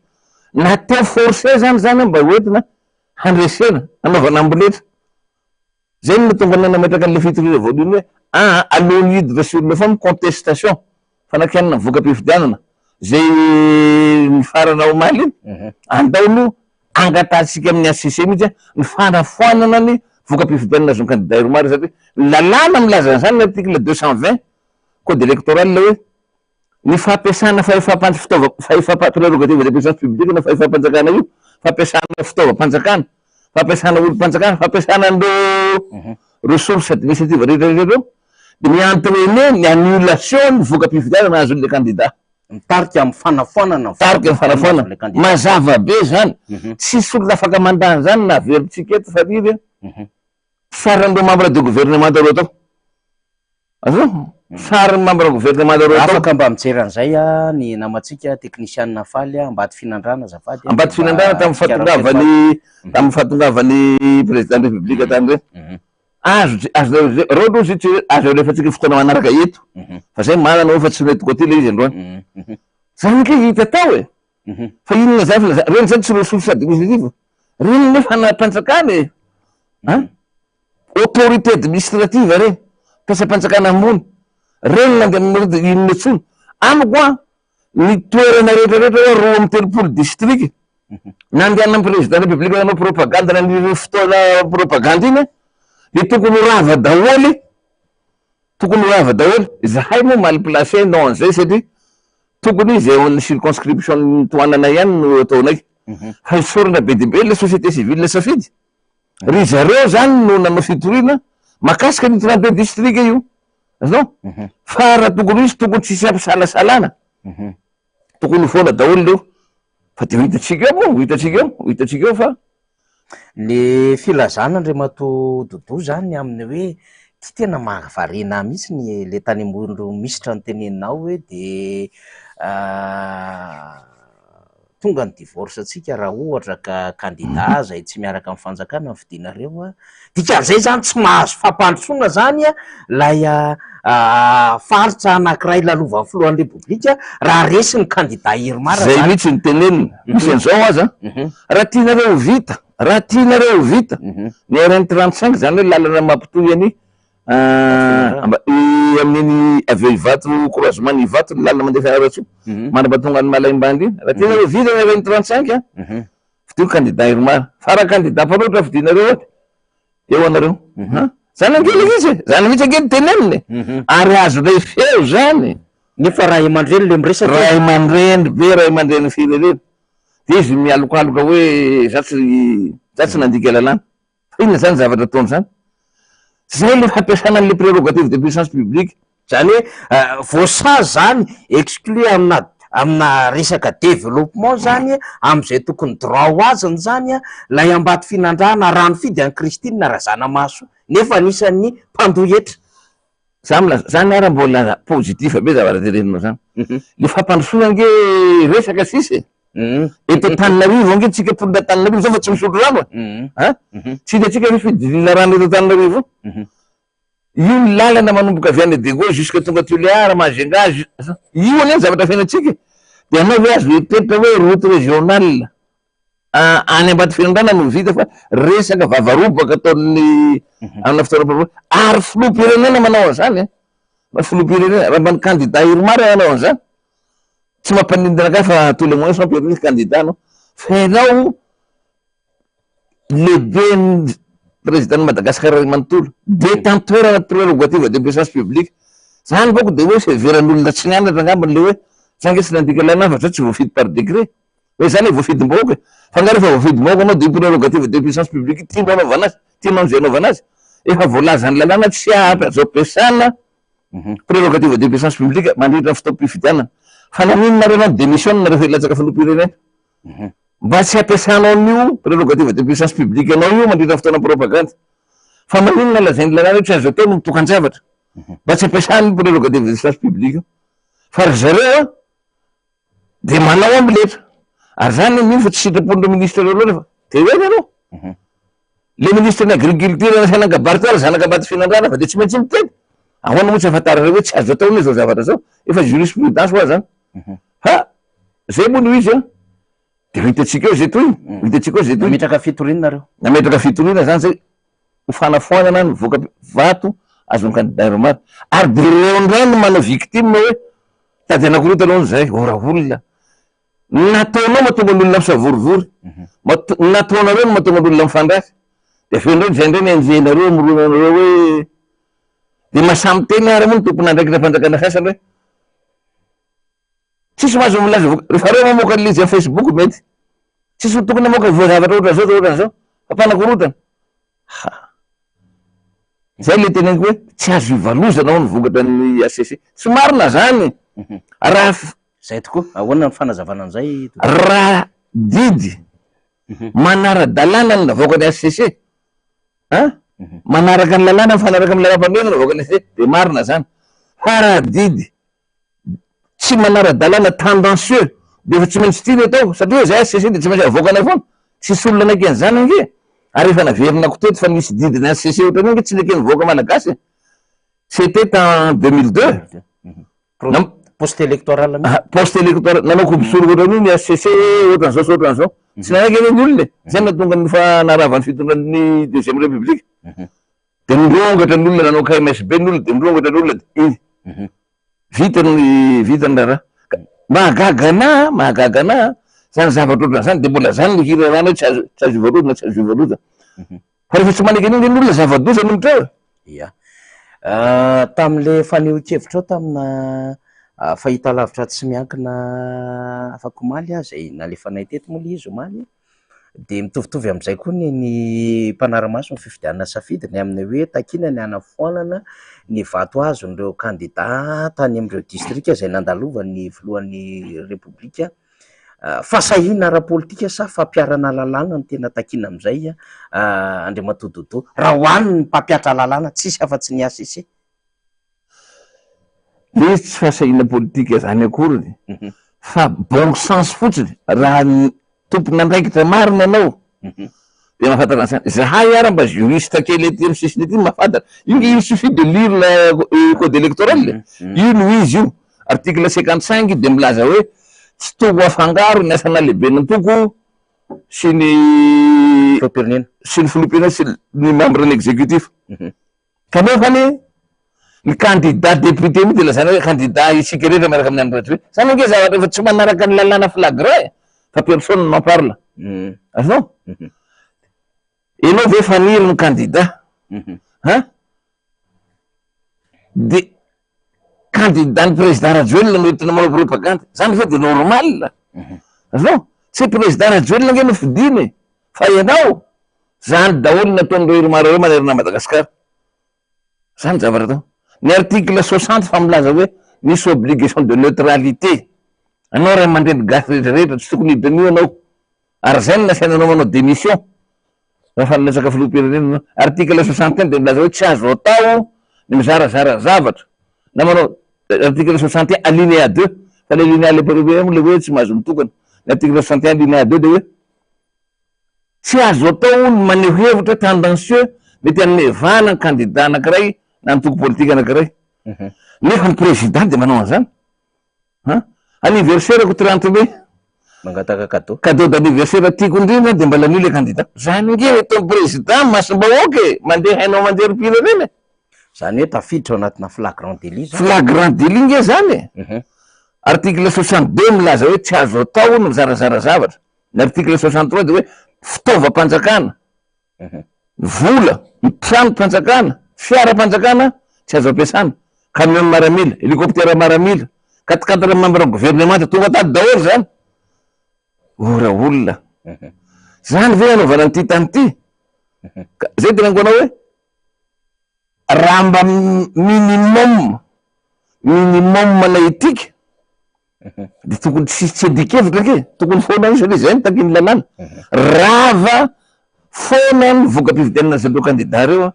Natao forcé zany zany an mba hoentina handresena, hanaovana amboletra. Zay no nahatonga anay nametraka an'ilay fitoriana voalohany hoe aa alohan'ny hiditra sur le fond contestation, fanakianana ny voka-pifidianana zay nifarana omaly iny, andao aloha angatahantsika amin'ny HCC mihitsy ny fanafoanana ny voka-pifidianana azon'ny kandida Irmar satria ny lalàna milaza an'izany ny article 220 code électoral hoe Ny fampiasana fahefam-pan fitaova fahefam-pa prérogative de puissance publique na fahefam-panjakana io, fampiasana fitaovam-panjakana, fampiasana olom-panjakana, fampiasana an'ireo ressources administratives rehetra rehetra ireo dia mi-entrainer ny annulation ny voka-pifidianana azon'ilay candidat. Mitarika amin'ny fanafoanana ny Mitarika amin'ny voka-pifidianana fanafoanana. azon'ilay candidat. Mazava be izany. Tsisy olona afaka mandà an'izany na averintsika eto Fariry a. Sarin'ireo membre du gouvernement ireo tao. Azonao? Sarin'ny membre gouvernement ireo tao. Afaka mba mijery an'izay ny namantsika teknisianina Faly Ambatofinandrahana azafady. Ambatofinandrahana tamin'ny fahatongavany tamin'ny fahatongavan'ny président de république tany ireny. Azo azo ireo aloha zay tsy azo alefantsika fotoana manaraka eto. Fa zay manana hoe fa tsy nentiko aty ilay izy androany. Zany ange hita tao e. Fa inona zany filazana? Ireny zany tsy ressources administratives. Ireny nefa anam-panjakana e. An? Autorité administrative ireny. Mpiasam-panjakana ambony. Ireny nandeha aminareo dia inona intsony. Amiko an, ny toerana rehetra rehetra hoe 32 districts, nandehanan'ny président république nanao propagande nandritra fotoana propagande iny an, dia tokony ho rava daholo. Tokony ho rava daholo. Izahay moa mal placé non an'izay satria tokony izay ao amin'ny circonscription tohanana ihany no ataonay. Fa isaorana be dia be ilay société civile safidy. Ry zareo zany no nanao fitoriana mahakasika an'io 32 districts io. Azonao? Fa raha tokony ho izy tokony tsisy ampisalasalana. Tokony ho foana daholo ireo. Fa dia ho hitantsika eo moa, ho hitantsika eo, ho hitantsika eo fa. Le filazana Andriamatoa Doudou zany amin'ny hoe ty tena mahavariana ahy mihitsy ny le tany Ambohindromisitra noteneninao hoe de tonga ny divorce tsika raha ohatra ka candidat zay tsy miaraka amin'ny fanjakana no fidinareo a, dikan'izay zany tsy mahazo fampandrosoana zany lay faritra anakiray lalovan'ny filohan'ny repoblika raha resy ny candidat Irmar Zay zany. mihitsy no tenenina, misy an'izao aza, raha tianareo ho vita, raha tianareo ho vita ny RN 35 zany hoe lalana mampitohy an'i amin'iny avy eo Ivato croisement ny Ivato ny lalana mandeha Fianarantsoa mandrapatonga any Malaimbandy iny, raha tianareo ho vita ny RN 35 an, fidio candidat Irmar, fa raha candidat mpanohitra fidinareo ato Eo anareo. Mhm. Zany ange ilay izy e. Zany mihitsy ange no teneniny e. Mhm. Ary azonay feo zany. Nefa ray aman-dreny le miresaka e. Ray aman-dreny be ray aman-drenin'ny firenena. Dia izy mialokaloka hoe za tsy za tsy nandika lalàna. Fa inona zany zavatra ataony zany? Zay le fampiasana an'le prérogative de puissance publique. Zany hoe voasazy zany, exclu amina amina resaka développement zany, amzay tokony droit ho azony zany lay Ambatofinandrahana raha nifidy an'i Christine Razanamahasoa nefa anisan'ny mpandoa hetra. Za milaza, zany ara mbola positif be zavatra teneninao zany. Le fampandrosoana ange resaka sisa e. Eto Antananarivo ange tsika mponina Antananarivo zao fa tsy misotro rano e. An? Tsy hitantsika ve fidinina rano eto Antananarivo io? Io ny lalana manomboka avy any Diego jusque tonga Tulear, Majunga, io anie ny zavatra fiainantsika e! Dia ianao ve azo eritreritra hoe route régionale any Ambatofinandrana no vita fa resaka vavarobaka ataon'ny amina fotoana ary filoham-pirenena manao an'izany e! Filoham-pirenena, raha mba ny candidat Irmar manao an'izany, tsy mampaninona angaha fa tous les moyens sont permis candidat anao, fa ianao lehiben'ny président-n'i Madagascar iray manontolo, détenteur ana prérogative de puissance publique, zany manko de hoe fiheveran'olona tsy nianatra angambany le hoe za nge tsy nandika lalàna fa za tsy voafidy par décret, hoe za le voafidim-bahoaka e, fa nga rehefa voafidim-bahoaka anao de io prérogative de puissance publique io tianao anaovana azy, tianao am'zay anaovana azy, efa voalazan'ny lalàna tsy ampy azo ampiasana prérogative de puissance publique mandritra ny fotoam-pifidianana, fa naninona nareo no ni-démissionne rehefa hilatsaka filoham-pirenena? Mba tsy hampiasanao an'io prérogative de puissance publique anao io mandritra ny fotoana propagandy. Fa maninona lazain'ny lalàna hoe tsy azo atao ny mitokan-javatra? Mba tsy hampiasana io prérogative de puissance publique io. Fa ry zareo an, dia manao amboletra. Ary zany mino fa tsy sitrapon'ireo ministre ireo loatra fa terena ianao. Le ministre ny agriculture nasaina nikabary teo ary zanaka Ambatofinandrahana fa dia tsy maintsy miteny. Ahoana moa tsy ahafantaranareo hoe tsy azo atao anie izao zavatra izao? Efa jurisprudence hoa zany. Fa zay moa no izy an, de ho hitantsika eo zay tohiny, ho hitantsika eo zay tohiny. Nametraka fitoriana nareo? Nametraka fitoriana zany zay ho fanafoanana ny voka vato azon'ny candidat Irmar. Ary de ireo indray no manao victime hoe tady anakorontana hono zay, ora olona. Ny nataonao mahatonga ny olona misavorivory, ny nataonareo no mahatonga ny olona mifandrafy, de avy eo indray zay indray no enjehinareo amoronanareo hoe de mahasahy miteny ary moa ny tompon'andraikitra fanjakana sasany hoe Tsisy mahazo milaza voka, rehefa reo mamoaka an'ilay izy amin'ny Facebook mety. Tsisy tokony hamoaka voa zavatra ohatran'izao zao ohatran'izao. Fa mpanakorontana. Ha. Zay le teneniko hoe tsy azo ivalozana ao ny vokatra ny HCC. Tsy marina zany. Raha Zay tokoa. Ahoana ny fanazavana an'izay? Raha didy manara-dalàna ny navoakan'ny HCC, an, manaraka ny lalàna mifanaraka amin'ny lalàmpanorenana navoakan'ny HCC dia marina zany. Fa raha didy tsy manara-dalàna tendancieux dia efa tsy maintsy ity no atao satria izay HCC dia tsy maintsy avoakanay foana, tsisy olona nanaiky an'izany ange ary efa naverinako teto fa nisy didin'ny HCC ohatran'io ange tsy neken'ny vahoaka malagasy e, c'était en 2002 Nam- Post électoral mihitsy. Ah, post électoral nanao kobo-soroka ohatran'io ny HCC ohatran'izao sy ohatran'izao, tsy nanaiky anie ny olona e, izay no nahatonga ny fanaravan'ny fitondran'ny deuxième république. Dia nirongatra ny olona nanao KMSB ny olona dia nirongatra ny olona dia iny. Vita ny vita ny raharaha. Ka mahagaga anah, mahagaga anah zany zavatra ohatran'izany dia mbola zany no hirarana hoe tsy azo tsy azo ivarotana, tsy azo ivarotana. Fa rehefa tsy manaiky an'iny ve ny olona zava-doza no mitranga? Ia. Tamin'ilay fanehoan-kevitrao tamina fahitalavitra tsy miankina afak'omaly izay nalefanay teto moa ilay izy omaly, Dia mitovitovy amin'izay koa ny ny mpanara-maso ny fifidianana safidy ny amin'ny hoe takiana ny hanafoanana ny vato azon'ireo kandida tany amin'ireo distrika izay nandalovan'ny filohan'ny Repoblika. Fahasahiana ara-politika sa fampiharana lalàna no tena takiana amin'izay Andriamatoa Dodo? Raha ho an'ny mpampihatra lalàna, tsisy afa-tsy ny HCC. Le izy tsy fahasahiana politika zany akoriny fa bon sens fotsiny raha ny tompon'andraikitra marina ianao de mahafantatra an'izany, zahay ara mba juriste kely aty amin'ny sisiny aty mahafantatra, io nge il suffit de lire la code électoral e, io no izy io, article 55 de milaza hoe tsy toko afangaro ny asana lehiben'antoko sy ny Filoham-pirenena. sy ny filoham-pirenena sy ny membre ny executif. Kanefa anie ny candidat député mihitsy dia lazaina hoe candidat isika rehetra miaraka amin'i Andry Rajoelina. Zany ange zavatra efa tsy manaraka ny lalàna flagrant e, fa personne n'en parle. Azonao? Ianao ve faniry ny candidat? Hein? Dia candidat ny président Rajoelina no entina manao propagande. Zany ve dia normal? Azonao? Tsy président Rajoelina ange no fidiana e, fa ianao. Zany daholo ny ataon'ireo IRMAR ireo manerana an'i Madagasikara. Zany ny zavatra atao. Ny article 60 fa milaza hoe misy obligation de neutralité. Anao ray aman-dreny gasy rehetra rehetra tsy tokony hiditra an'io ianao. Ary zay no nasaina anao manao démission raha nilatsaka filoham-pirenena ianao. Article 61 dia milaza hoe tsy azo atao ny mizarazara zavatra na manao article 61 alinéa 2 fa le alinéa le premier moa le hoe tsy mahazo mitokana. Ny article 61 alinéa 2 dia hoe Tsy azo atao ny maneho hevitra tendancieux mety hanome vahana ny kandida anankiray na antoko politika anankiray. Nefa ny président dia manao an'izany. Han? Anniversaire-ko 30 mai. Mangataka cadeau. Cadeau d'anniversaire tiako indrindra dia mba lanio ilay kandida. Zany ange ny ataon'ny président masom-bahoaka e! Mandeha haino aman-jerim-pirenena e! Zany hoe tafiditra ao anatina flagrant délit zany. Flagrant délit nge zany e! Article 62 milaza hoe tsy azo atao ny mizarazara zavatra. Ny article 63 dia hoe fitaovam-panjakana, ny vola, ny tranom-panjakana, fiaram-panjakana tsy azo ampiasana, camion maramila, hélicoptère maramila, quat-quatre membre gouvernemanta, tonga tato daholo zany. Ora olona. Zany ve anaovana an'ity tany ity? Ka zay teneniko anao hoe raha mba minimum, minimum na éthique. De tokony tsy tsy adikevitra ange, tokony foana io satria zay no takian'ny lalàna. Rava foana ny voka-pifidianana zareo kandida reo an,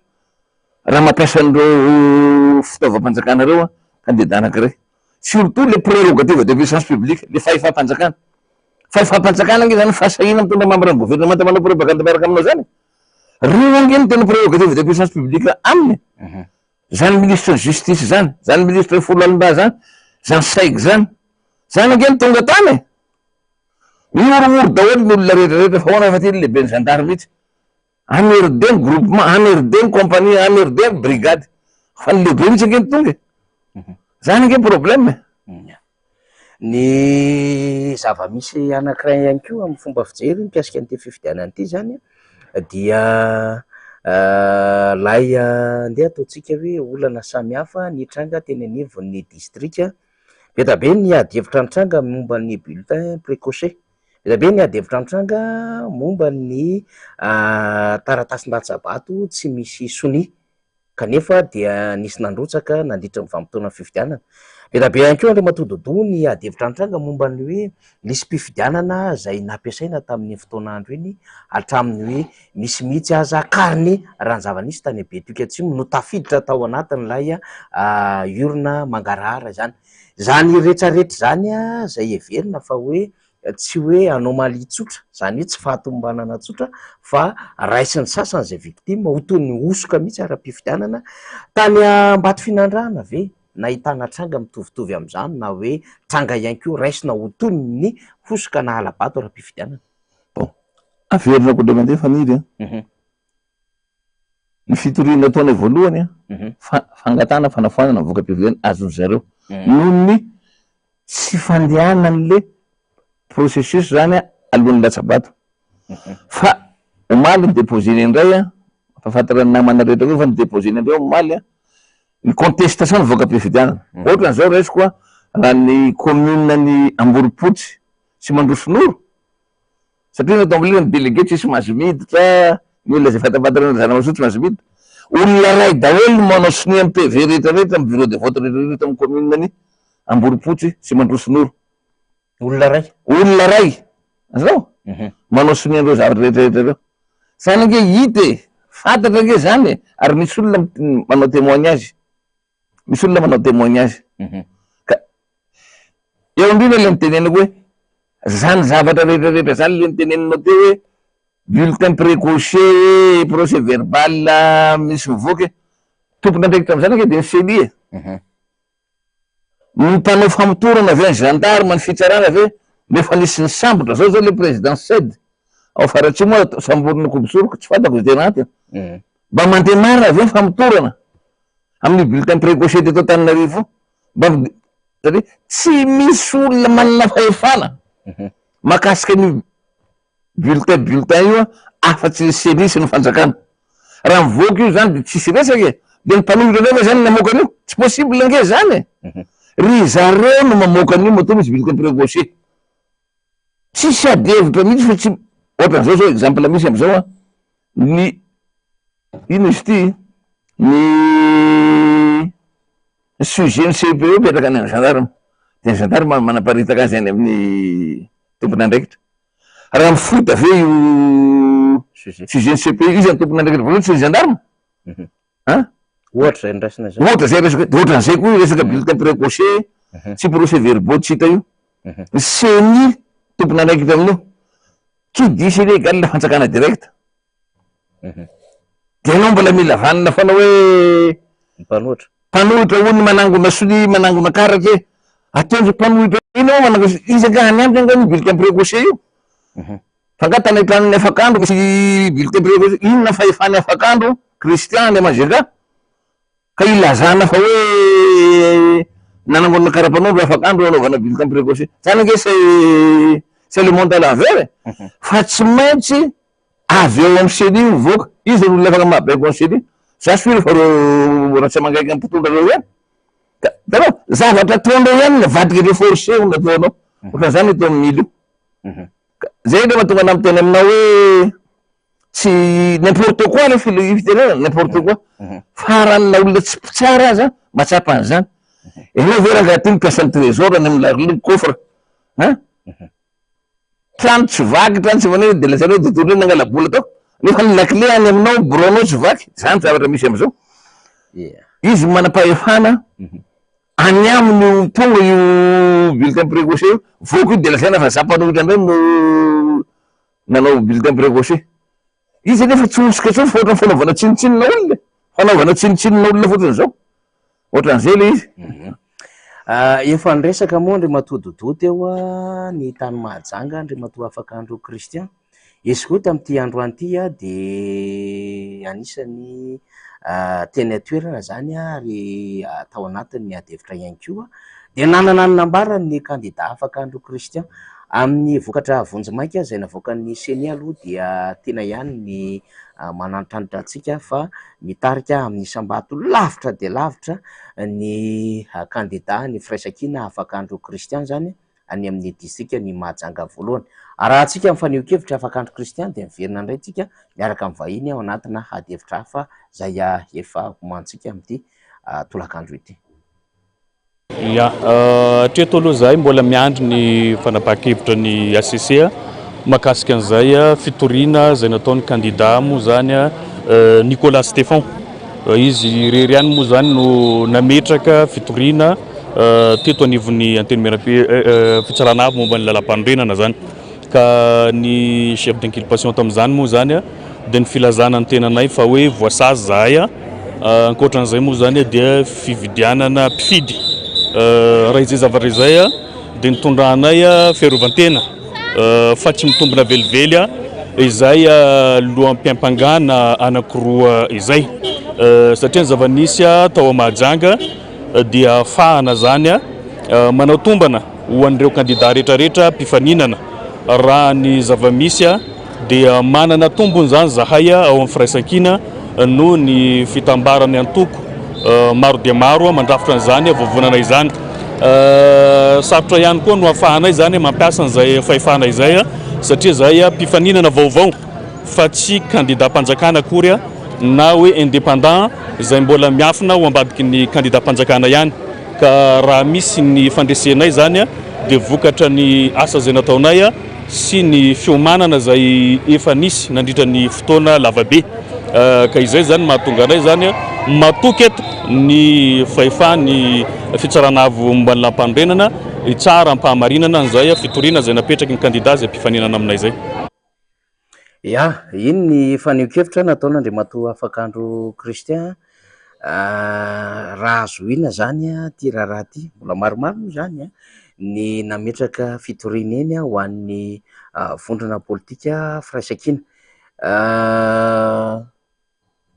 raha mampiasa an'ireo fitaovam-panjakana reo an, kandida anakiray. Surtout le prérogative de puissance publique, le fahefam-panjakana. Fahefam-panjakana ange zany fahasahiana mitondra membre ny gouvernemanta manao propagande miaraka aminao zany e. Reo ange no tena prérogative de puissance publique aminy e. Zany ministre ny justice zany, zany ministre ny foloalindahy zany, zany saigy zany, zany ange no tonga tany e! Mihorohoro daholo ny olona rehetra rehetra fa ahoana fa ty ny lehiben'ny zandary mihitsy. Emmerde ny groupement, emmerde ny compagnie, emmerde ny brigade. Fa ny lehibe mihitsy ange no tonga e! Zany ange problème e! Ny zava-misy anankiray ihany koa amin'ny fomba fijery mikasika an'ity fifidianana ity izany dia ilay andeha ataontsika hoe olana samihafa nitranga teny anivon'ny distrika. Be dia be ny ady hevitra nitranga momba ny bulletin précoché, be dia be ny ady hevitra nitranga momba ny taratasin-datsabato tsy misy sonia. kanefa dia nisy nandrotsaka nandritra ny vanim-potoanan'ny fifidianana. Be dia be ihany koa Andriamatoa Doudou ny adihevitra nitranga momba ny hoe lisi-pifidianana izay nampiasaina tamin'iny fotoana andro iny hatramin'ny hoe misy mihitsy aza carnet raha ny zava-nisy tany Betioky Atsimo no tafiditra tao anatin'ilay urne mangarahara izany. Izany retraretra izany izay heverina fa hoe tsy hoe anomalie tsotra, izany hoe tsy fahatomombanana tsotra fa raisin'ny sasany izay victime ho toy ny hosoka mihitsy ara-pifidianana. Tany Ambatofinandrahana ve nahitana tranga mitovitovy amin'izany na hoe tranga ihany koa raisina ho toy ny hosoka na hala-bato ara-pifidianana? Bon, averina ko indray mandeha Faniry an. Ny fitoriana nataonay voalohany an, fangatahana fanafoanana ny voka-pifidianana azon-dry zareo noho ny tsy fandehanan'le processus zany alohan'ny latsa-bato. Fa omaly ni-deposer-ny indray an, mampahafantatra ny namana rehetra koa fa ni-deposer-ny indray omaly an, ny contestation ny voka-pifidianana. Ohatran'izao raisiko an, raha ny commune ny Amborompotsy sy Mandrosonoro, Satria ny ato ny délégué tsisy mahazo miditra, ny olona izay fantapantarina Zanamasoa tsy mahazo miditra. Olona iray daholo no manao sonia amin'ny PV rehetra rehetra, amin'ny bureau de vote rehetra rehetra amin'ny commune ny Amborompotsy sy Mandrosonoro. Olona iray? Olona iray. Azonao? Manao sonia an'ireo zavatra rehetra rehetra ireo. Zany ange hita e! Fantatra ange zany e! Ary misy olona manao témoignage. Misy olona manao témoignage. Ka eo indrindra ilay nitenenako hoe zany zavatra rehetra rehetra zany le niteneninao teo hoe bulletin précoché hoe procès verbal misy mivoaka e. Tompon'andraikitra amin'izany ange dia ny CENI e. Ny mpanao famotorana ve, ny gendarme, ny fitsarana ve no efa nisy nisambotra? Zao zao le président CED ao Faratsiho moa samborina kobosoroka, tsy fantako izay tena antony. Mba mandeha marina ve ny famotorana amin'ny bulletin précoché teto Antananarivo io? Mba satria tsy misy olona manana fahefana mahakasika an'io bulletin bulletin io afa-tsy ny CENI sy ny fanjakana. Raha mivoaka io zany de tsisy resaka e! De ny mpanohitra indray ve zany namoaka an'io? Tsy possible ange zany e! Ry zareo no mamoaka an'io matoa misy bulletin précoché. Tsisy ady hevitra mihitsy fa tsy ohatran'izao zao exemple misy am'zao an, ny ino izy ity ny sujet ny CPE mipetraka any amin'ny gendarme de ny gendarme manaparitaka azy any amin'ny tompon'andraikitra. Raha mifoita ve io sujet ny CPE iza ny tompon'andraikitra voalohany tsy ny gendarme? An? Ohatra izay noraisina izay. Ohatra izay resaka, de ohatran'izay koa io resaka bulletin précoché sy procès verbaux tsy hita io. Ny CENI tompon'andraikitra amin'io. Qui dit CENI égale fanjakana direct. Dia ianao mbola mila vanona foana hoe Mpanohitra. Mpanohitra hono manangona sonia, manangona karatra e. Ataon'izay mpanohitra iny ao manangona sonia. Iza angaha any aminy angaha io bulletin précoché io? Fa angaha tany an-tranon'ny afakandro misy bulletin précoché? Inona fahefan'ny afakandro Christian any Majunga? Ka ilazana fa hoe nanangona kara-panondro afakandro hanaovana bulletin précoché. Zany ange c'est c'est le monde à l'envers e. Fa tsy maintsy Avy eo amin'ny ceni io mivoaka. Iza no olona afaka mahabaiko an'i ceni? Za sûr fa reo Ratsiamangaiky mpitondra reo ihany. Ka hitanao, zavatra ataonreo ihany no avadika ireo forcé ho nataonao. Ohatran'izany eto amin'ny ilo. Ka zay ndray mahatonga anah miteny aminao hoe tsy n'importe quoi le fil- fitenenana, n'importe quoi. Fa raha na olona tsy mpitsara aza mahatsapa an'izany. Ianao ve rangahy ty mpiasan'ny trésor any amin'ny larlou ny coffre hein? Trano tsy vaky, trano tsy maneno dia lazainao détourné nangala-bola tao nefa ny lakile any aminao bureau-nao tsy vaky, zany zavatra misy amizao. Izy no manam-pahefana any aminy io tonga io bulletin précoce io, voaka io dia lazaina fa za mpanohitra indray no nanao bulletin précoce. Izy anefa tsy hosoka intsony fa ohatran'ny fanaovana tsinontsinona olona e! Fanaovana tsinontsinona olona fotsiny izao. Ohatran'izay ilay izy. Efa niresaka moa Andriamatoa Doudou teo ny tany Mahajanga, Andriamatoa Afakandro Christian. Izy koa tamin'ity androany ity dia anisan'ny teny an-toerana izany ary tao anatin'ny ady hevitra ihany koa. Dia nanana ny nambarany ny kandida Afakandro Christian. Amin'ny vokatra vonjimaika izay navoakan'ny Ceni aloha dia tiana ihany ny manantitrantitra antsika fa mitarika amin'ny isam-bato lavitra dia lavitra ny kandida ny Firaisankina Afakandro Christian izany any amin'ny distrikan'i Mahajanga voalohany. Arahantsika ny fanehoan-kevitra Afakandro Christian dia miverina indray isika miaraka amin'ny vahiny ao anatina adihevitra hafa izay efa homantsika amin'ity tolakandro ity. Ya, hatreto aloha izahay mbola miandry ny fanapahan-kevitra ny HCC mahakasika an'izay fitoriana izay nataon'ny kandida moa izany Nicolas Stephan. Izy irery ihany moa izany no nametraka fitoriana teto anivon'ny Antenimieram-pirenena, Fitsarana Avo momba ny Lalàmpanorenana izany. Ka ny chef d'inculpation tamin'izany moa izany dia ny filazana ny tenanay fa hoe voasazy zahay, ankoatran'izay moa izany dia fividianana mpifidy. Raha izay zavatra izay dia nitondranay fiarovan-tena fa tsy mitombina velively izay loham-piampangana anankiroa izay satria ny zava-nisy tao Mahajanga dia ahafahana izany manao tombana ho an'ireo kandida rehetrarehetra mpifaninana. Raha ny zava-misy dia manana tombony izany izahay ao amin'ny Firaisankina noho ny fitambaran'ny antoko maro dia maro mandrafitra an'izany vovonana izany. Sarotra ihany koa no ahafahanay izany mampiasa an'izay fahefana izay satria izahay mpifaninana vaovao fa tsy kandidam-panjakana akory na hoe indépendant izay mbola miafina ao ambadiky ny kandidam-panjakana ihany. Ka raha misy ny fandresenay izany dia vokatra ny asa izay nataonay sy ny fiomanana izay efa nisy nandritra ny fotoana lavabe. Ka izay izany mahatonga anay izany matoky eto ny fahefan'ny Fitsarana Avo momba ny Lalàmpanorenana hitsara am-pahamarinana an'izay fitoriana izay napetraky ny kandida izay mpifaninana aminay izay. Ya, iny ny fanehoan-kevitra nataon'Andriamatoa Afakandro Christian raha zohiana izany ity raharaha ity, mbola maromaro moa izany ny nametraka fitoriana eny ho an'ny vondrona politika Firaisankina.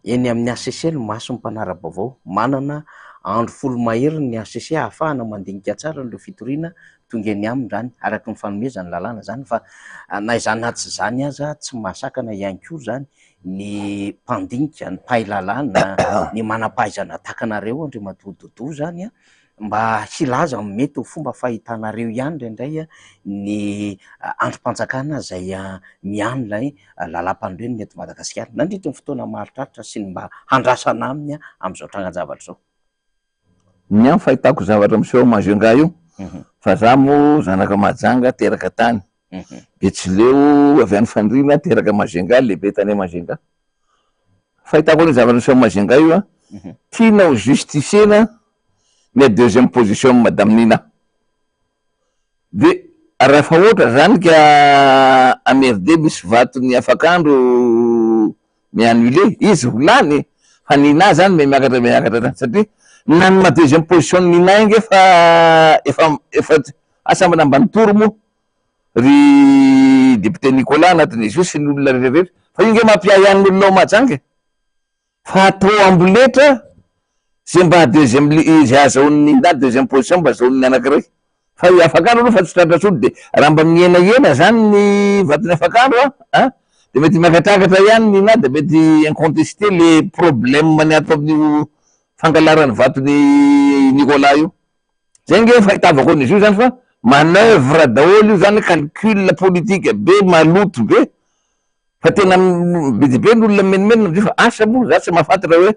Eny amin'ny hcc ny mason'ny mpanara-baovao. Manana andro folo mahery ny hcc ahafahana mandinika tsara an'ireo fitoriana tonga eny aminy izany, araka ny fanomezan'ny lalàna izany. Fa na izany na tsy izany aza, tsy mahasakana ihany koa izany ny mpandinika, ny mpahay lalàna, ny manam-pahaizana tahaka anareo Andriamatoa Doudou izany mba hilaza amin'ny mety ho fomba fahitanareo ihany indraindray ny andrim-panjakana izay miano ilay lalàmpanorenana eto Madagasikara nandritra ny fotoana maharitraritra sy ny mba handrasana aminy amin'izao trangan-javatra izao. Ny ahy ny fahitako zavatra miseho ao Majunga io, fa za moa zanaka Mahajanga teraka tany, Betsileo avy any Fandriana teraka Majunga, lehibe tany Majunga. Fahitako an'io zavatra miseho Majunga io an, tiana ho justifier-na ny deuxième position an'i Madame Nina. De raha ohatra zany ka MRD misy vaton'ny afakandro mi-annuler, izy ho lany e, fa Nina zany miha-miakatra miha-miakatra hatrany satria na ny maha deuxième position an'i Nina ange efa efa efa asa mba nambanitory moa ry député Nicolas anatin'izy io sy ny olona rehetra rehetra fa io nge mampiahiahy ny olona ao Mahajanga e! Fa atao amboletra zay mba deuxième zay azahoan'ny na deuxième position mba azahoan'ny anakiray fa i afakandro aloha fa tsy tratra tsony de raha mba mihenahena zany ny vaton'ny afakandro a an de mety miakatrakatra ihany ny na de mety incontesté le problème ny ato amin'io fangalarany vaton'i Nicolas io zay nge fahitavako an'izy io zany fa manoeuvre daholo io zany calcul politique be maloto be Fa tena be dia be ny olona mimenomenona amin'izay fa asa moa za tsy mahafantatra hoe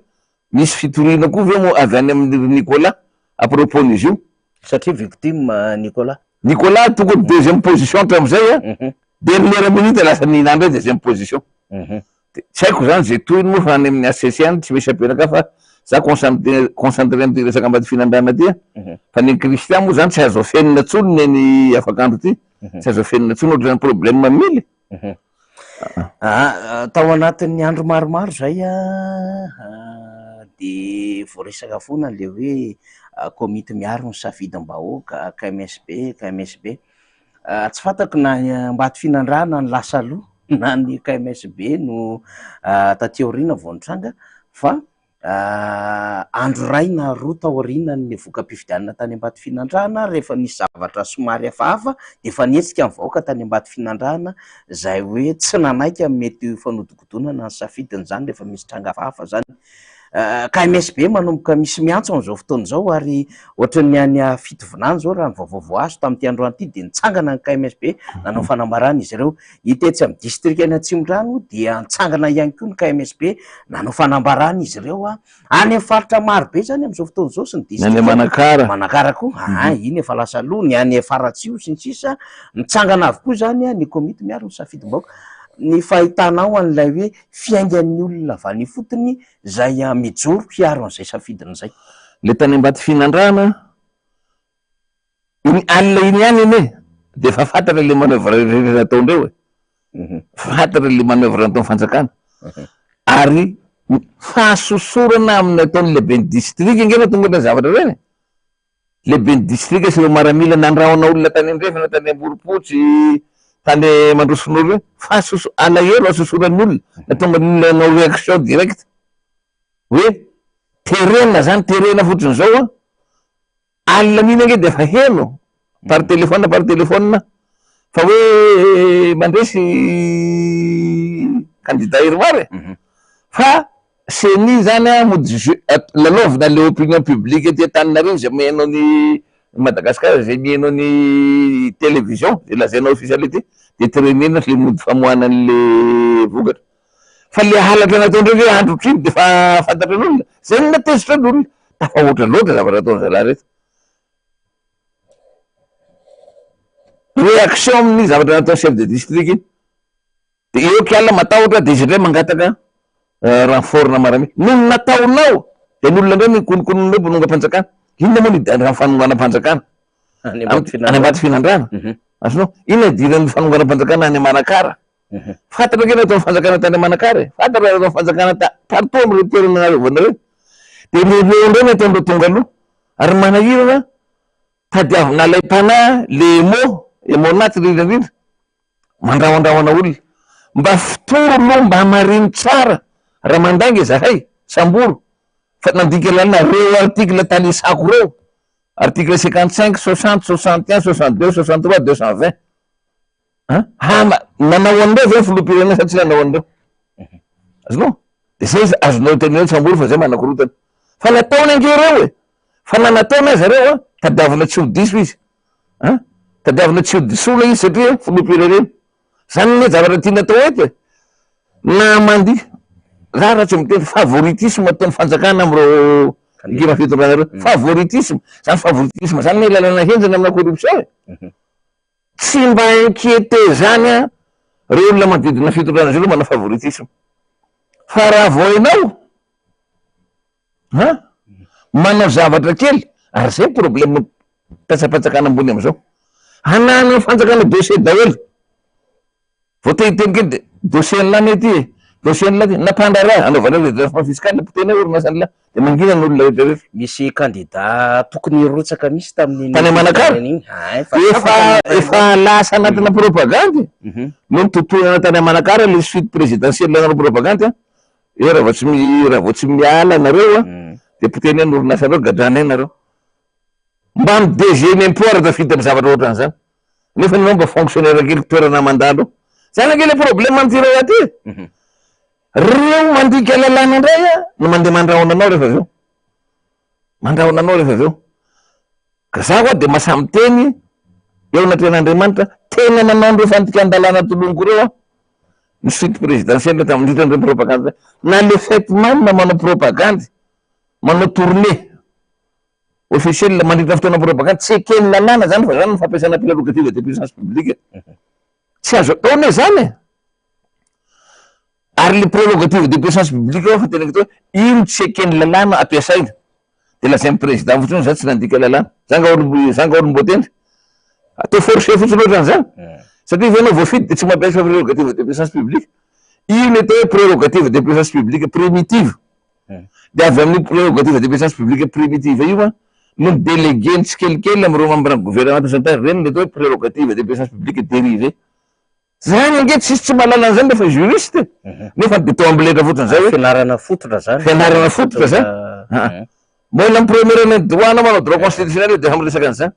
misy fitoriana koa ve moa avy any amin'i ry Nicolas. À propos n'izy io. Satria victime Nicolas. Nicolas tokony deuxième position hatramin'izay a, dernière minute lasa Nina indray deuxième position. De tsy haiko zany ze tohiny moa fa any amin'ny HCC any tsy misy aperaka fa za concentré concentré amin'ity resaka Ambatofinandrahana ty a, fa ny an'i Christian moa zany tsy azo afenina tsony ny an'i afakandro ty, tsy azo afenina tsony ohatran'ny problème mily. Aa tao anatin'ny andro maromaro izay dia voaresaka foana ilay hoe komity miaro ny safidim-bahoaka, KMSB, KMSB. Tsy fantako na Ambatofinandrahana no lasa aloha na ny KMSB no taty aoriana vao nitranga fa Andro iray na roa taorian'ny voka-pifidianana tany Ambatofinandrahana, rehefa nisy zavatra somary hafahafa dia efa nihetsika ny vahoaka tany Ambatofinandrahana izay hoe tsy nanaiky amin'ny mety ho fanodinkodinana ny safidiny izany rehefa misy tranga hafahafa izany. KMSB manomboka misy miantso amin'izao fotoana izao ary ohatran'ny any Fitovinany izao raha ny vaovao voazo tamin'ity androany ity dia nitsangana ny KMSB nanao fanambarana izy ireo. Hita etsy amin'ny distrikan'i Atsimondrano dia nitsangana ihany koa ny KMSB nanao fanambarana izy ireo any amin'ny faritra maro be izany amin'izao fotoana izao sy ny distrika. Ny any Manakara. Manakara koa, aa iny efa lasa aloha, ny any Faratsiho sy ny sisa, mitsangana avokoa izany ny komity miaro ny safidim-bahoaka. Ny fahitanao an'ilay hoe fiaingan'ny olona avy any ifotony izay mijoro hiaro an'izay safidiny izay. Ilay tany Ambatofinandrahana Iny alina iny ihany anie dia efa fantatra le manoeuvre rehetra nataondreo e. Fantatra le manoeuvre nataon'ny fanjakana. Ary fahasosorana amin'ny ataon'ny lehiben'ny distrika ange no tonga ireny zavatra ireny e. Lehiben'ny distrika sy ireo maramila nandrahona olona tany Andrefana, tany Amborompotsy, tany Mandrosonoro ireny. Fahasoso- alahelo hasosoran'ny olona, nahatonga ny olona hanao réaction directe. Hoe terena zany, terena fotsiny zao an. Alina an'iny ange dia efa heno par téléphone par téléphone fa hoe mandresy candidat Irmar e. Fa ceni zany an mody jeu lalaovina le opinion publique ety Antananarivo zay mihaino ny Madagascar zay mihaino ny télévision zay lazaina officiel ety de trainer le mody famoahana an'le vokatra. Fa le halatra nataondreo ve andro triny de fa fantatry ny olona? Zay no nahatezitra ny olona. Tafahoatra loatra zavatra ataon'ny zalahy reto. Réaction amin'ny zavatra nataon'ny chef de district iny. De eo kiala matahotra de izy indray mangataka renfort na maramila. Noho ny nataonao de ny olona indray no nikononkonon'ireo mpanongam-panjakana. Inona moa ny fanonganam-panjakana? Any Ambatofinandrahana. Azonao? Inona idiran'ny fanonganam-panjakana any Manakara? Fantatra ange ny ataon'ny fanjakana tany Manakara e! Fantatra ny ataon'ny fanjakana ta partout amin'ireo toerana narovana ireo. Dia leleo indray ny ataon'ireo tonga aloha. Ary ny manahirana, tadiavina alaim-panahy le emo, emmonat indrindra indrindra, mandrahondrahona olona. Mba fotoro aloha, mba hamarino tsara, raha mandainga izahay, samboro. Fa nandika lalina ireo article tanisako ireo, article 55, 60, 61, 62, 63, 220. An? Hama, nanao an'ireo ve ny filoham-pirenena sa tsy nanao an'ireo? Azonao? De zay izy azonao teneno hoe tsambory fa zay manakorontana. Fa nataony ange ireo e! Fa na nataony aza ireo an, tadiavina tsy ho diso izy. An? Tadiavina tsy ho disoana izy satria filoham-pirenena. Zany anie zavatra tiana atao eto e! Na mandihy, za raha tsy miteny favoritisme ataon'ny fanjakana amin'ireo ekipa fitondrana ireo. Favoritisme, zany favoritisme zany anie lalana henjana amina corruption e! Tsy mba inquiété zany an reo olona manodidina fitondrana zay aloha manao favoritisme fa raha vao enao an manao zavatra kely ary zay ny problème mpiasam-panjakana ambony amizao ananan'ny fanjakana dossier daholo Vao te hiteny kely dia dossier an'lah anie ity e, dossier an'lah ity, na mpandraharaha anaovanao redressement fiscal potehina orinasa an'lah dia mangina ny olona rehetra rehetra. Misy kandida tokony hirotsaka mihitsy tamin'iny Tany Manakara? fifidianana iny. Hay, fa Efa tapaka ny efa lasa anatina propagandy no nitotohana tany Manakara le suite présidentielle nanao propagandy an, eo raha vao tsy mi- raha vao tsy miala nareo an dia potehina ny orinasanareo, gadranay nareo. Mba ny DG ny impôt ary tafiditra amin'ny zavatra ohatran'izany. Nefa ianao mba fonctionnaire kely toerana mandalo eo. Zany ange le problème amin'ity raharaha ity e. Reo mandika lalàna indray a no mandeha mandrahona anao rehefa avy eo. Mandrahona anao rehefa avy eo. Ka za hoa dia mahasahy miteny eo anatrehan'Andriamanitra, tena nanao an'ireo fandikan-dalàna toloniko ireo aho. Ny suite présidentielle tamin'ny nandritra an'ireny propagande ireny. Na le fait même manao propagande, manao tournée. Officiel mandritra fotoana propagande, tsy eken'ny lalàna zany fa zany ny fampiasana prérogative de puissance publique. Tsy azo atao anie zany e! Ary le prérogative de puissance publique ao fa tena hoe ino tsy eken'ny lalàna ampiasaina. De lazain'ny président fotsiny hoe za tsy nandika lalàna. Za nga olom- za nga olom-boatendry. Atao forcé fotsiny ohatran'izany. Satria ve ianao voafidy de tsy mampiasa prérogative de puissance publique. Io ny atao hoe prérogative de puissance publique primitive. Dia avy amin'io prérogative de puissance publique primitive io an, no mi-déléguer-ny tsikelikely amin'ireo membre-n'ny gouvernement sy ny tariny, ireny no atao hoe prérogative de puissance publique dérivée. Zany ange tsisy tsy mahalala an'izany rehefa juriste e! Nefa dia atao amboletra fotsiny izay hoe. Fianarana fototra zany. Fianarana fototra zany. Mbola amin'ny première année de droit anao manao droit constitutionnel io dia efa miresaka an'izany.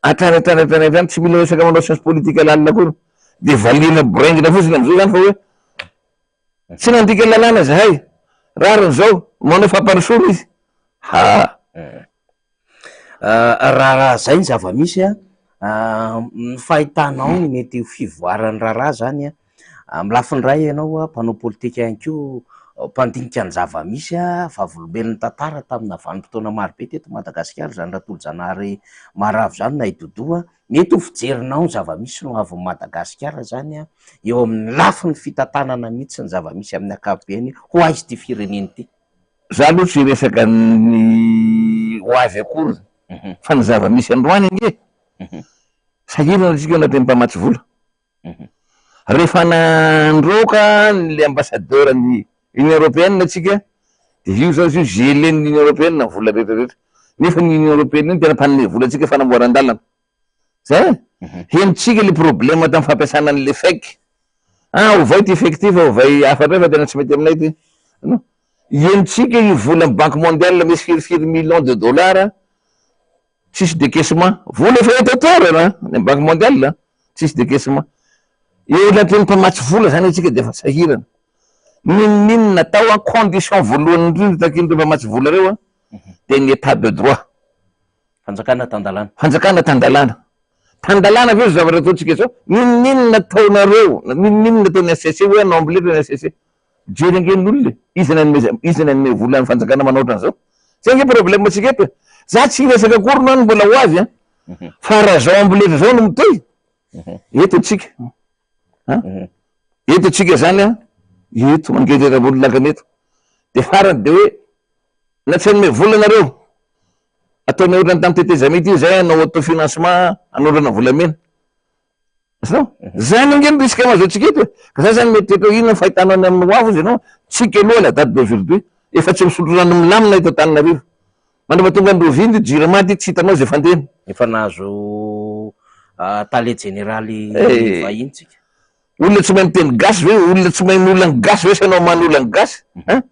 Hatrany hatrany hatrany hatrany, tsy mila resaka manao science politique lalina akory. Dia valiana boraingina fotsiny amin'izao zany fa hoe. Tsy nandika lalàna izahay. Rariny izao, manao fampandrosoana izy. Ha! Raha izay ny zava-misy an, ny fahitanao ny mety ho fivoaran'ny raharaha izany an, amin'ny lafiny iray ianao mpanao politika ihany koa, mpandinika ny zava-misy, vavolombelon'ny tantara tamina vanim-potoana marobe teto Madagasikara izany Ratolojanahary Maharavo izany na i Dodo an, Mety ho fijerinao ny zava-misy sy ny hoavin'i Madagasikara izany eo amin'ny lafiny fitantanana mihitsy ny zava-misy amin'ny ankapobeny ho aiza ity firenena ity? Za aloha tsy hiresaka ny ho avy akory fa ny zava-misy androany ange sahirana isika eo anatin'ny mpamatsy vola. Rehefa nandroaka an'ilay ambassadeur ny Union Européenne tsika dia io zao izy io gelé-n'ny Union Européenne ny vola rehetra rehetra. Nefa ny Union Européenne io no tena mpanome vola antsika fanamboaran-dalana. Zay e! Henontsika le problème tamin'ny fampiasana an'le FEC. Ah ovay ity FEC ity fa ovay hafa indray fa tena tsy mety aminay ity. Non. Henontsika io volan'ny Banque Mondiale misy firifiry millions de dollars Tsisy décaissement. Vola efa eto an-toerana any amin'ny banque mondiale, tsisy décaissement. Eo anatin'ny mpamatsy vola zany antsika dia efa sahirana. N'inon'inona atao an, condition voalohany indrindra takian'ireo mpamatsy vola ireo an, dia ny état de droit. Fanjakana tan-dalàna. Fanjakana tan-dalàna. Tan-dalàna ve izao zavatra ataontsika izao? N'inon'inona ataonareo, n'inon'inona ataon'ny HCC hoe hanao amboletra ny HCC. Mijery ange ny olona e! Iza ny hanome iza ny hanome vola ny fanjakana manao ohatran'izao? Zay ange problème tsika eto e! Za tsy hiresaka akory na ny mbola ho avy an! Fa raha zao amboletra zao no mitohy, eto tsika an! Eto tsika zany an, eto mangeja eto ambony lakana eto. De farany de hoe na tsy hanome vola nareo, ataonay ohatran'ny tamin'ny tetezamita io zay hanao autofinancement hanaorana volamena. Azonao? Zany ange ny risque mahazo antsika eto e. Ka zay zany mety hoe inona ny fahitanao ny amin'ny ho avy hozy ianao? Tsika aloha à la date d'aujourd'hui efa tsy misotro rano milamina eto Antananarivo. Mandra-pa tonga ny Rovina io Jirama ty tsy hitanao izay fandehany. Efa nahazo tale jeneraly vahiny tsika. Olona tsy mahay miteny gasy ve? Olona tsy mahay miolan'ny gasy ve sa ianao manolan'ny gasy? Hein?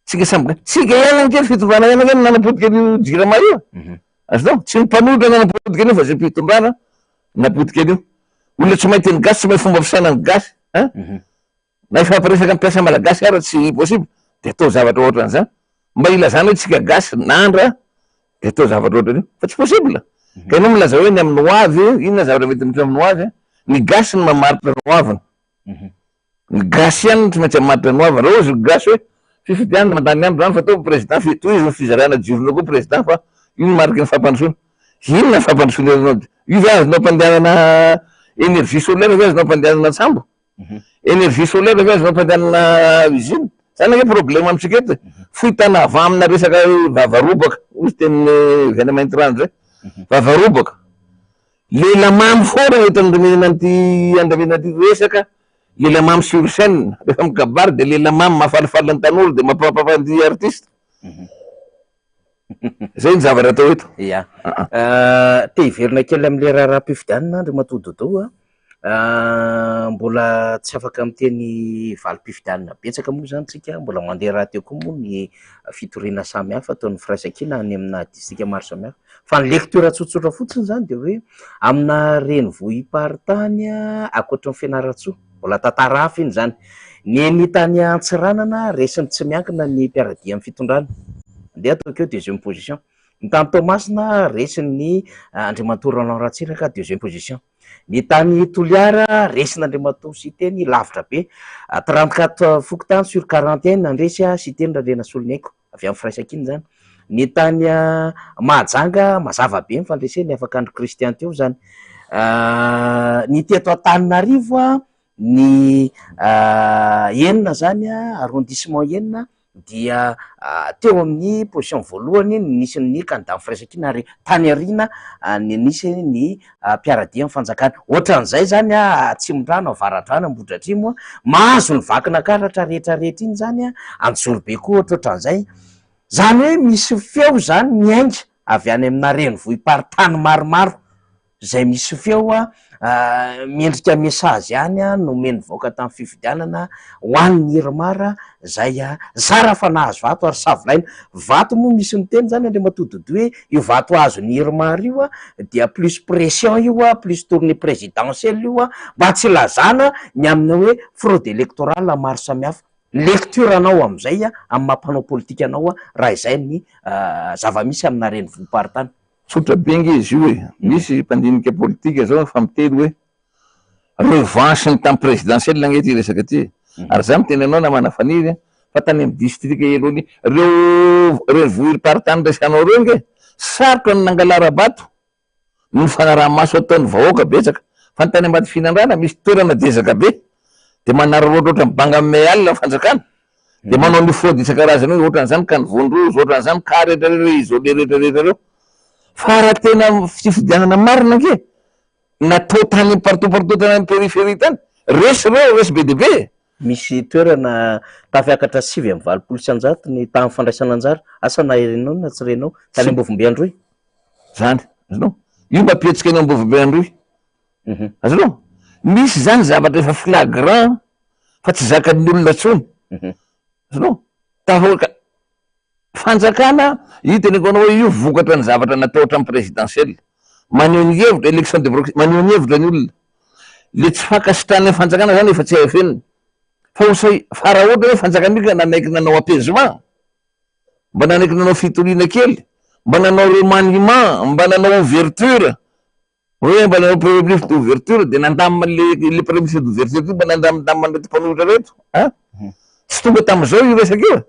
Tsika samy gasy. Tsika ihany ange ny fitondrana ihany ange no nanapotika an'io Jirama io. Azonao? Tsy ny mpanohitra nanapotika an'io fa izay mpitondrana napotika an'io. Olona tsy mahay teny gasy, tsy mahay fomba fisainan'ny gasy, hein? Na hifampiresaka amin'ny mpiasa malagasy ara tsy possible, dia atao zavatra ohatran'izany. Mba hilazana hoe tsika gasy nandra dia atao zavatra ohatran'io. Fa tsy possible. Ka ianao milaza hoe ny amin'ny ho avy, inona zavatra mety mitranga amin'ny ho avy? Ny gasy no mamaritra ny ho aviny. Ny gasy ihany no tsy maintsy hamaritra ny ho avy. Raha hozy ny gasy hoe fifidianana mandany andro zany fa atao président fi tohizo ny fizarana jironao koa président fa io no mariky ny fampandrosoana. Inona ny fampandrosoana ianao? Io ve azonao ampandehanana énergie solaire ve azonao ampandehanana sambo? Énergie solaire ve azonao ampandehanana usine? Zany ange problème amintsika eto e. Fohy tana avy amina resaka vavarobaka, hoy tenin'i Vena Maintirano zay. Vavarobaka. Lela mamy foana eto andramena an'ity andramena ity resaka lela mamy sur scène rehefa mikabary de lela mamy mahafalifaly ny tanora de mampampapandihy artiste zay ny zavatra atao eto. Ya. Te hiverina kely amin'ilay raharaham-pifidianana Andriamatoa Dodo a. Mbola tsy afaka miteny valim-pifidianana betsaka moa izany tsika, mbola mandeha rahateo koa moa ny fitoriana samihafa ataon'ny firaisankina any amina distrika maro samihafa. Fa ny lecture tsotsotra fotsiny izany dia hoe amina renivohi-paritany ankoatry ny Fianarantsoa, mbola tantara hafa iny izany, ny eny tany Antsiranana resin'ny tsy miankina ny mpiara-dia amin'ny fitondrana, andeha ataoko eo deuxième position, ny tany Toamasina resin'ny Andriamatoa Roland Ratsiraka deuxième position. Ny tany Toliara, resin'Andriamatoa Siteny lavitra be, 34 fokontany sur 41 nandresy Siteny Randrianasoloniaiko, avy amin'ny Firaisankina izany. Ny tany Mahajanga mazava be ny fandreseny afaka andry Christian teo zany. Ny teto Antananarivo ny enina zany arrondissement enina dia teo amin'ny position voalohany no nisy ny candidat firaisankina ary tany aoriana ny nisy ny mpiara-dia amin'ny fanjakana. Ohatran'izay zany Atsimondrano, Avaradrano, Ambohidratrimo, mahazo ny Vakinakaratra rehetra rehetra iny zany, Anjozorobe koa ohatrohatran'izay. Zany hoe misy feo zany miainga avy any amina renivohi-paritany maromaro izay misy feo miendrika message ihany nomeny vahoaka tamin'ny fifidianana ho an'ny IRMAR izay zara fa nahazo vato ary savolaina. Vato moa misy miteny izany Andriamatoa Doudou hoe io vato azon'ny IRMAR io dia plus pression io, plus tournée présidentielle io mba tsy hilazana ny amin'ny hoe fraude électorale maro samihafa. Lecture anao amin'izay amin'ny maha mpanao politika anao raha izay ny zava-misy amina renivohi-paritany. Tsotra be nge izy io e! Misy mpandinika politika zao efa miteny hoe revanche ny tamin'ny présidentielle nge ity resaka ity e! Ary za miteny anao namana Faniry fa tany amin'ny district Elony reo renivohim-paritany resahanao reo nge sarotra ny nangalara-bato noho ny fanaraha-maso ataon'ny vahoaka betsaka fa ny tany Ambatofinandrahana misy toerana dezaka be dia manararaotra ohatran'ny banga amin'ny alina ny fanjakana dia manao ny fraude isan-karazany io ohatran'izany ka ny voandrozy ohatran'izany ka rehetra rehetra isolé rehetra rehetra ireo fa raha tena fifidianana marina ange natao tany partout partout tany amin'ny périphérie tany resy ireo resy be dia be e. Misy toerana tafiakatra 189 ny tahan'ny fandraisana anjara, asa na renao na tsy renao, tany Ambovombe Androy. Zany, azonao? Io mampihetsika ny Ambovombe Androy. Azonao? Misy zany zavatra efa flagrant fa tsy zakan'ny olona intsony. Azonao? Tahoka fanjakana, io teneniko anao hoe io vokatra ny zavatra natao hatramin'ny présidentielle. Maneho ny hevitra, élection de proximité, maneho ny hevitra ny olona. Le tsy fankasitrahan'ny fanjakana zany efa tsy hay afenina. Fa ho sahy, fa raha ohatra hoe fanjakana io ka nanaiky nanao apaisement, mba nanaiky nanao fitoriana kely, mba nanao remaniement, mba nanao ouverture, Hoe mba nanao premier ministre d'ouverture dia nandamina le le premier ministre d'ouverture ty mba nandamindamina an'ireto mpanohitra reto an! Tsy tonga tamin'izao io resaka io e!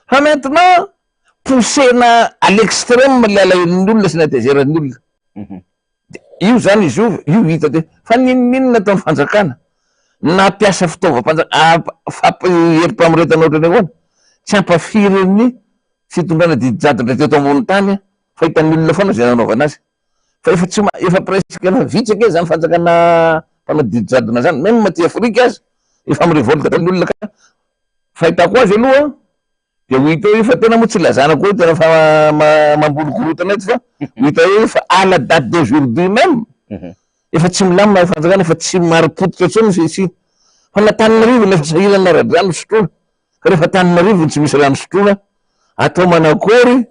Fa maintenant poussena à l'extrême le alahelon'ny olona sy ny hatezeran'ny olona. Dia io zany izy io, io hita teo. Fa n'inon'inona ataon'ny fanjakana, nampiasa fitaovam-panjakana, herim-pamoretana ohatran'ny ahoana, tsy ampafirin'ny fitondrana didy jadona teto ambony tany fa hitan'ny olona foana izay nanaovana azy. Fa efa tsy efa presque efa vitsy ange zany fanjakana mpanao didy jadona zany, même aty Afrika aza efa mi-revolte daholo ny olona ka fahitako azy aloha de ho hita eo io fa tena moa tsy ilazana koa hoe tena fa mamboly korontana eto fa ho hita eo io fa à la date d'aujourd'hui même efa tsy milamina ny fanjakana, efa tsy marim-pototra intsony ny fihetsiny fa na Antananarivo no efa sahirana ara-drano sotroina ka rehefa Antananarivo no tsy misy rano sotroina atao manakory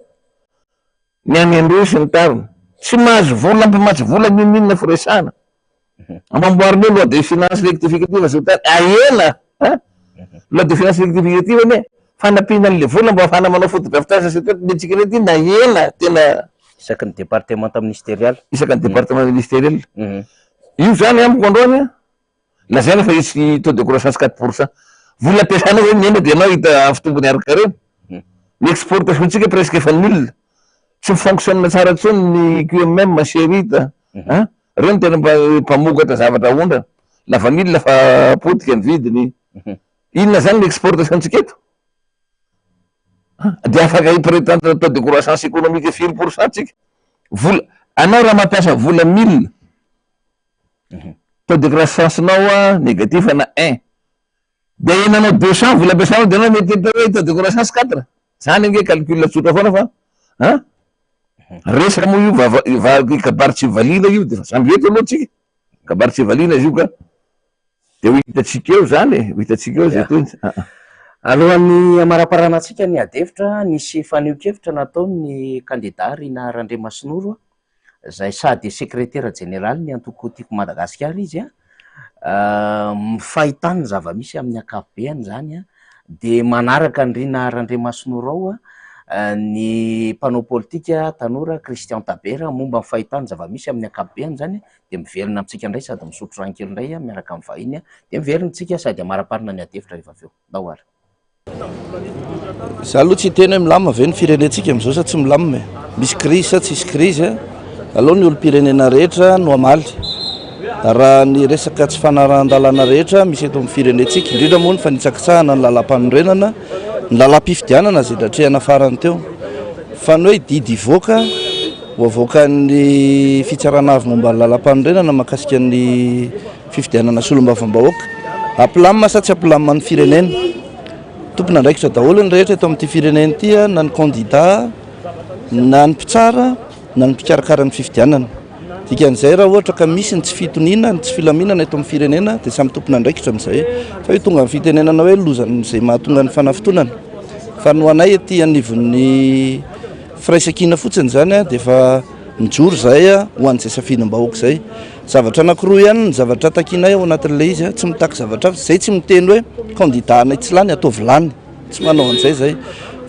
Ny any Androy sy ny tariny. Tsy mahazo vola mpamatsy vola n'inon'inona firesahana. Amboarina eo loi de finance rectificative sy ny tariny. Ahena an! Loi de finance rectificative anie fanampiana an'le vola mba ahafahana manao fotodrafitrasa sy ny tariny. Ny antsika indray ity nahena tena. Isaky ny departemanta ministerialy. Isaky ny departement ministeriel. Io zany amiko androany an! Lazaina fa hisy taux de croissance 4%. Vola ampiasainao ve mihena dia ianao hita fitombony harin-karena? Ny exportation tsika presque efa nul. Tsy mi-fonctionne tsara intsony ny QMM, Cerit, hein? Reo no tena mpamokatra zavatra aondrana. La vanille fa potika ny vidiny. Inona zany ny exportation tsika eto? Dia afaka hi-pretendre taux de croissance économique firy pourcent tsika? Vola, anao raha mampiasa vola mille, Taux de croissance-nao négatif na un. Dia ahenanao 200 vola ampiasanao dia anao mety hita hoe taux de croissance 4. Zany ange calcul tsotra foana fa an! Resaka moa io vava va kabary tsy valiana io dia samby eto aloha tsika. Kabary tsy valiana izy io ka. Dia ho hitantsika eo zany e, ho hitantsika eo zay tohiny. Alohan'ny hamaraparanantsika ny adihevitra, nisy fanehoan-kevitra nataon'ny kandida Rina Randriamasinoro izay sady sekretera jeneralin'ny antoko Tiako Madagasikara izy, ny fahitany ny zava-misy amin'ny ankapobeny izany dia manaraka an'i Rina Randriamasinoro ao ny mpanao politika tanora Christian Tabera momba ny fahitany ny zava-misy amin'ny ankapobeny izany dia miverina amintsika indray sady misotro rano kely indray miaraka amin'ny vahiny dia miverina isika sady hamaraparana ny adihevitra rehefa avy eo. Ndao ary. Za aloha tsy hiteny hoe milamina ve ny firenentsika amin'izao sa tsy milamina e. Misy krizy sa tsisy krizy a. Aleo ny olom-pirenena rehetra no hamaly. Raha ny resaka tsy fanarahan-dalàna rehetra misy eto amin'ny firenentsika, indrindra moa ny fanitsakitsahana ny lalàmpanorenana, ny lalàm-pifidianana izay natrehana farany teo. Fa ny hoe didy hivoaka, ho avoakan'ny fitsarana avo momba ny lalàmpanorenana mahakasika ny fifidianana solombavambahoaka, hampilamina sa tsy hampilamina ny firenena? Tompon'andraikitra daholo ny rehetra eto amin'ity firenena ity, na ny kandida, na ny mpitsara, na ny mpikarakara ny fifidianana. Dikan'izay raha ohatra ka misy ny tsy fitoniana, ny tsy filaminana eto amin'ny firenena dia samy tompon'andraikitra amin'izay. Fa io tonga amin'ny fitenenana hoe lozan'izay mahatonga ny fanafintohinana. Fa ny ho anay ety anivon'ny firaisankina fotsiny izany dia efa mijoro izahay ho an'izay safidim-bahoaka izay. Zavatra anankiroa ihany ny zavatra takianay ao anatin'ilay izy, tsy mitaky zavatra hafa. Izay tsy miteny hoe kandida anay tsy lany ataovy lany. Tsy manao an'izay izay.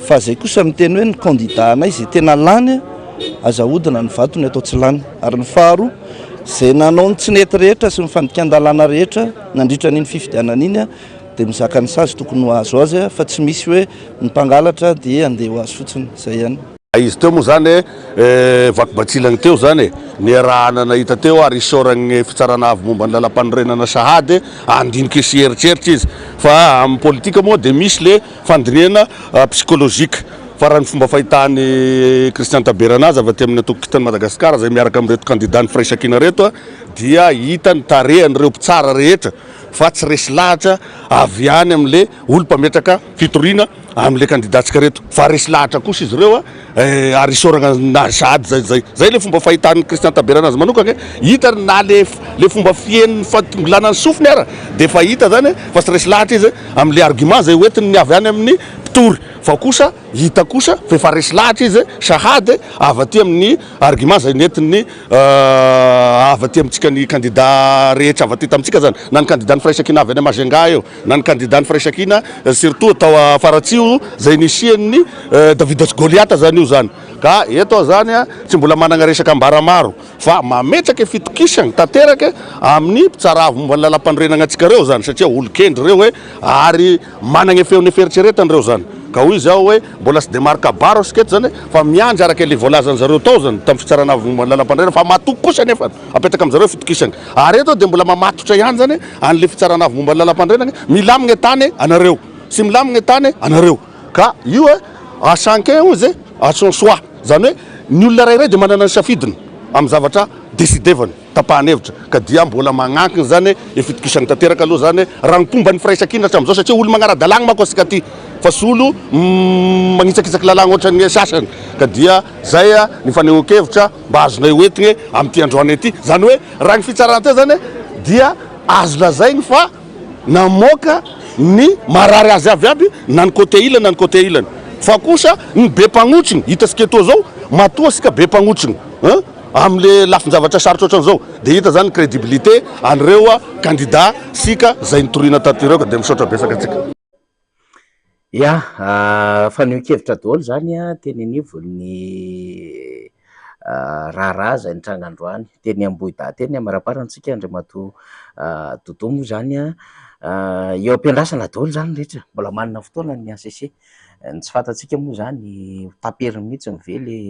Fa izay kosa miteny hoe ny kandida anay izay tena lany, aza ahodina ny vatony atao tsy lany. Ary ny faharoa, izay nanao ny tsy nety rehetra sy ny fandikan-dalàna rehetra nandritra an'iny fifidianana iny dia mizaka ny sazy tokony ho azo azy fa tsy misy hoe ny mpangalatra dia andeha ho azy fotsiny. Izay ihany. Izy teo moa zany e, vaky batsilagny teo zany e, niarahana nahita teo ary isaoragny fitsarana avo momba ny lalampanorenana sahady handiniky sy hieritreritra izy fa amin'ny politika moa dia misy le fandinihana psychologique fa raha ny fomba fahitan'i Christian Tabera anazy avy aty amin'ny antoko Kintan'i Madagasikara izay miaraka amin'ireto kandidan'ny firaisankina ireto dia hita ny tarehan'ireo mpitsara rehetra fa tsy resy lahatra avy any amin'le olo-mpametraka fitoriana amin'ilay kandidantsika reto fa resy lahatra kosa izy ireo ary isaorana azy sahady zay zay zay le fomba fahitan'i Christian Tabera anazy manokana e, hita na le le fomba fihenony fatongilanany sofiny ara de efa hita zany fa tsy resy lahatra izy amin'le argument zay hoentiny avy any amin'ny mpitory fa kosa hita kosa fa efa resy lahatra izy sahady avy aty amin'ny argument zay nentiny avy aty amintsika ny kandida rehetra avy aty tamintsika zany na ny kandidan'ny firaisankina avy any Majunga eo na ny kandidan'ny firaisankina surtout tao Faratsiho izay nisian'ny Davida sy Goliata zany io zany ka eto aho zany tsy mbola managna resaka ambara maro fa mametraka fitokisagna tanteraka amin'ny mpitsara avo momba ny lalampanorenagna antsika reo zany satria olon-kendry reo e ary managna feon'ny fieritreretany reo zany ka hoy izaho hoe mbola tsy de maro kabaro asika eto zany fa miandry araka ilay voalazan zareo tao zany tamin'ny fitsarana avo momba ny lalampanorenana fa matoky kosa anefa Apetraka amin'zareo fitokisana. Ary eto dia mbola mamatotra ihany zany an'le fitsarana avo momba ny lalam-panorenana, milamigna tany anareo, tsy milamigna tany anareo. Ka io e, à chacun hozy e, à son choix. Zany hoe ny olona iray iray dia manana ny safidiny amin'ny zavatra decidevany, tapahany hevitra. Ka dia mbola magnankina zany e fitokisana tanteraka aloha zany raha ny mpomba ny firaisankina hatramin'izao satria olo magnara-dalàgna manko asika aty fa tsy olo magnitsakitsaky lalàgna ohatran'ny sasany. Ka dia zay ny fanehoan-kevitra. mba azonay hoentigny amin'ity androany ity. Izany hoe raha ny fitsarana teo izany dia azo lazaigny fa namoaka ny marary azy avy aby na ny côté ilany na ny côté ilany. Fa kosa ny be mpagnotrigny, hitantsika etoa zao, matoa isika be mpagnotrigny hein amin'le lafin-javatra sarotra ohatran'izao dia hita zany ny crédibilité an'ireo candidat sika zay nitoriana tato ireo ka dia misaotra betsaka antsika. Ya, fanehoan-kevitra daholo izany teny anivon'ny raharaha izay nitranga androany teny Ambohidahy teny Amaraparana isika Andriamatoa Doudou moa izany an, eo am-piandrasana daholo izany ny rehetra, mbola manana fotoana ny HCC, ny tsy fantatsika moa izany ho taperiny mihitsy ve le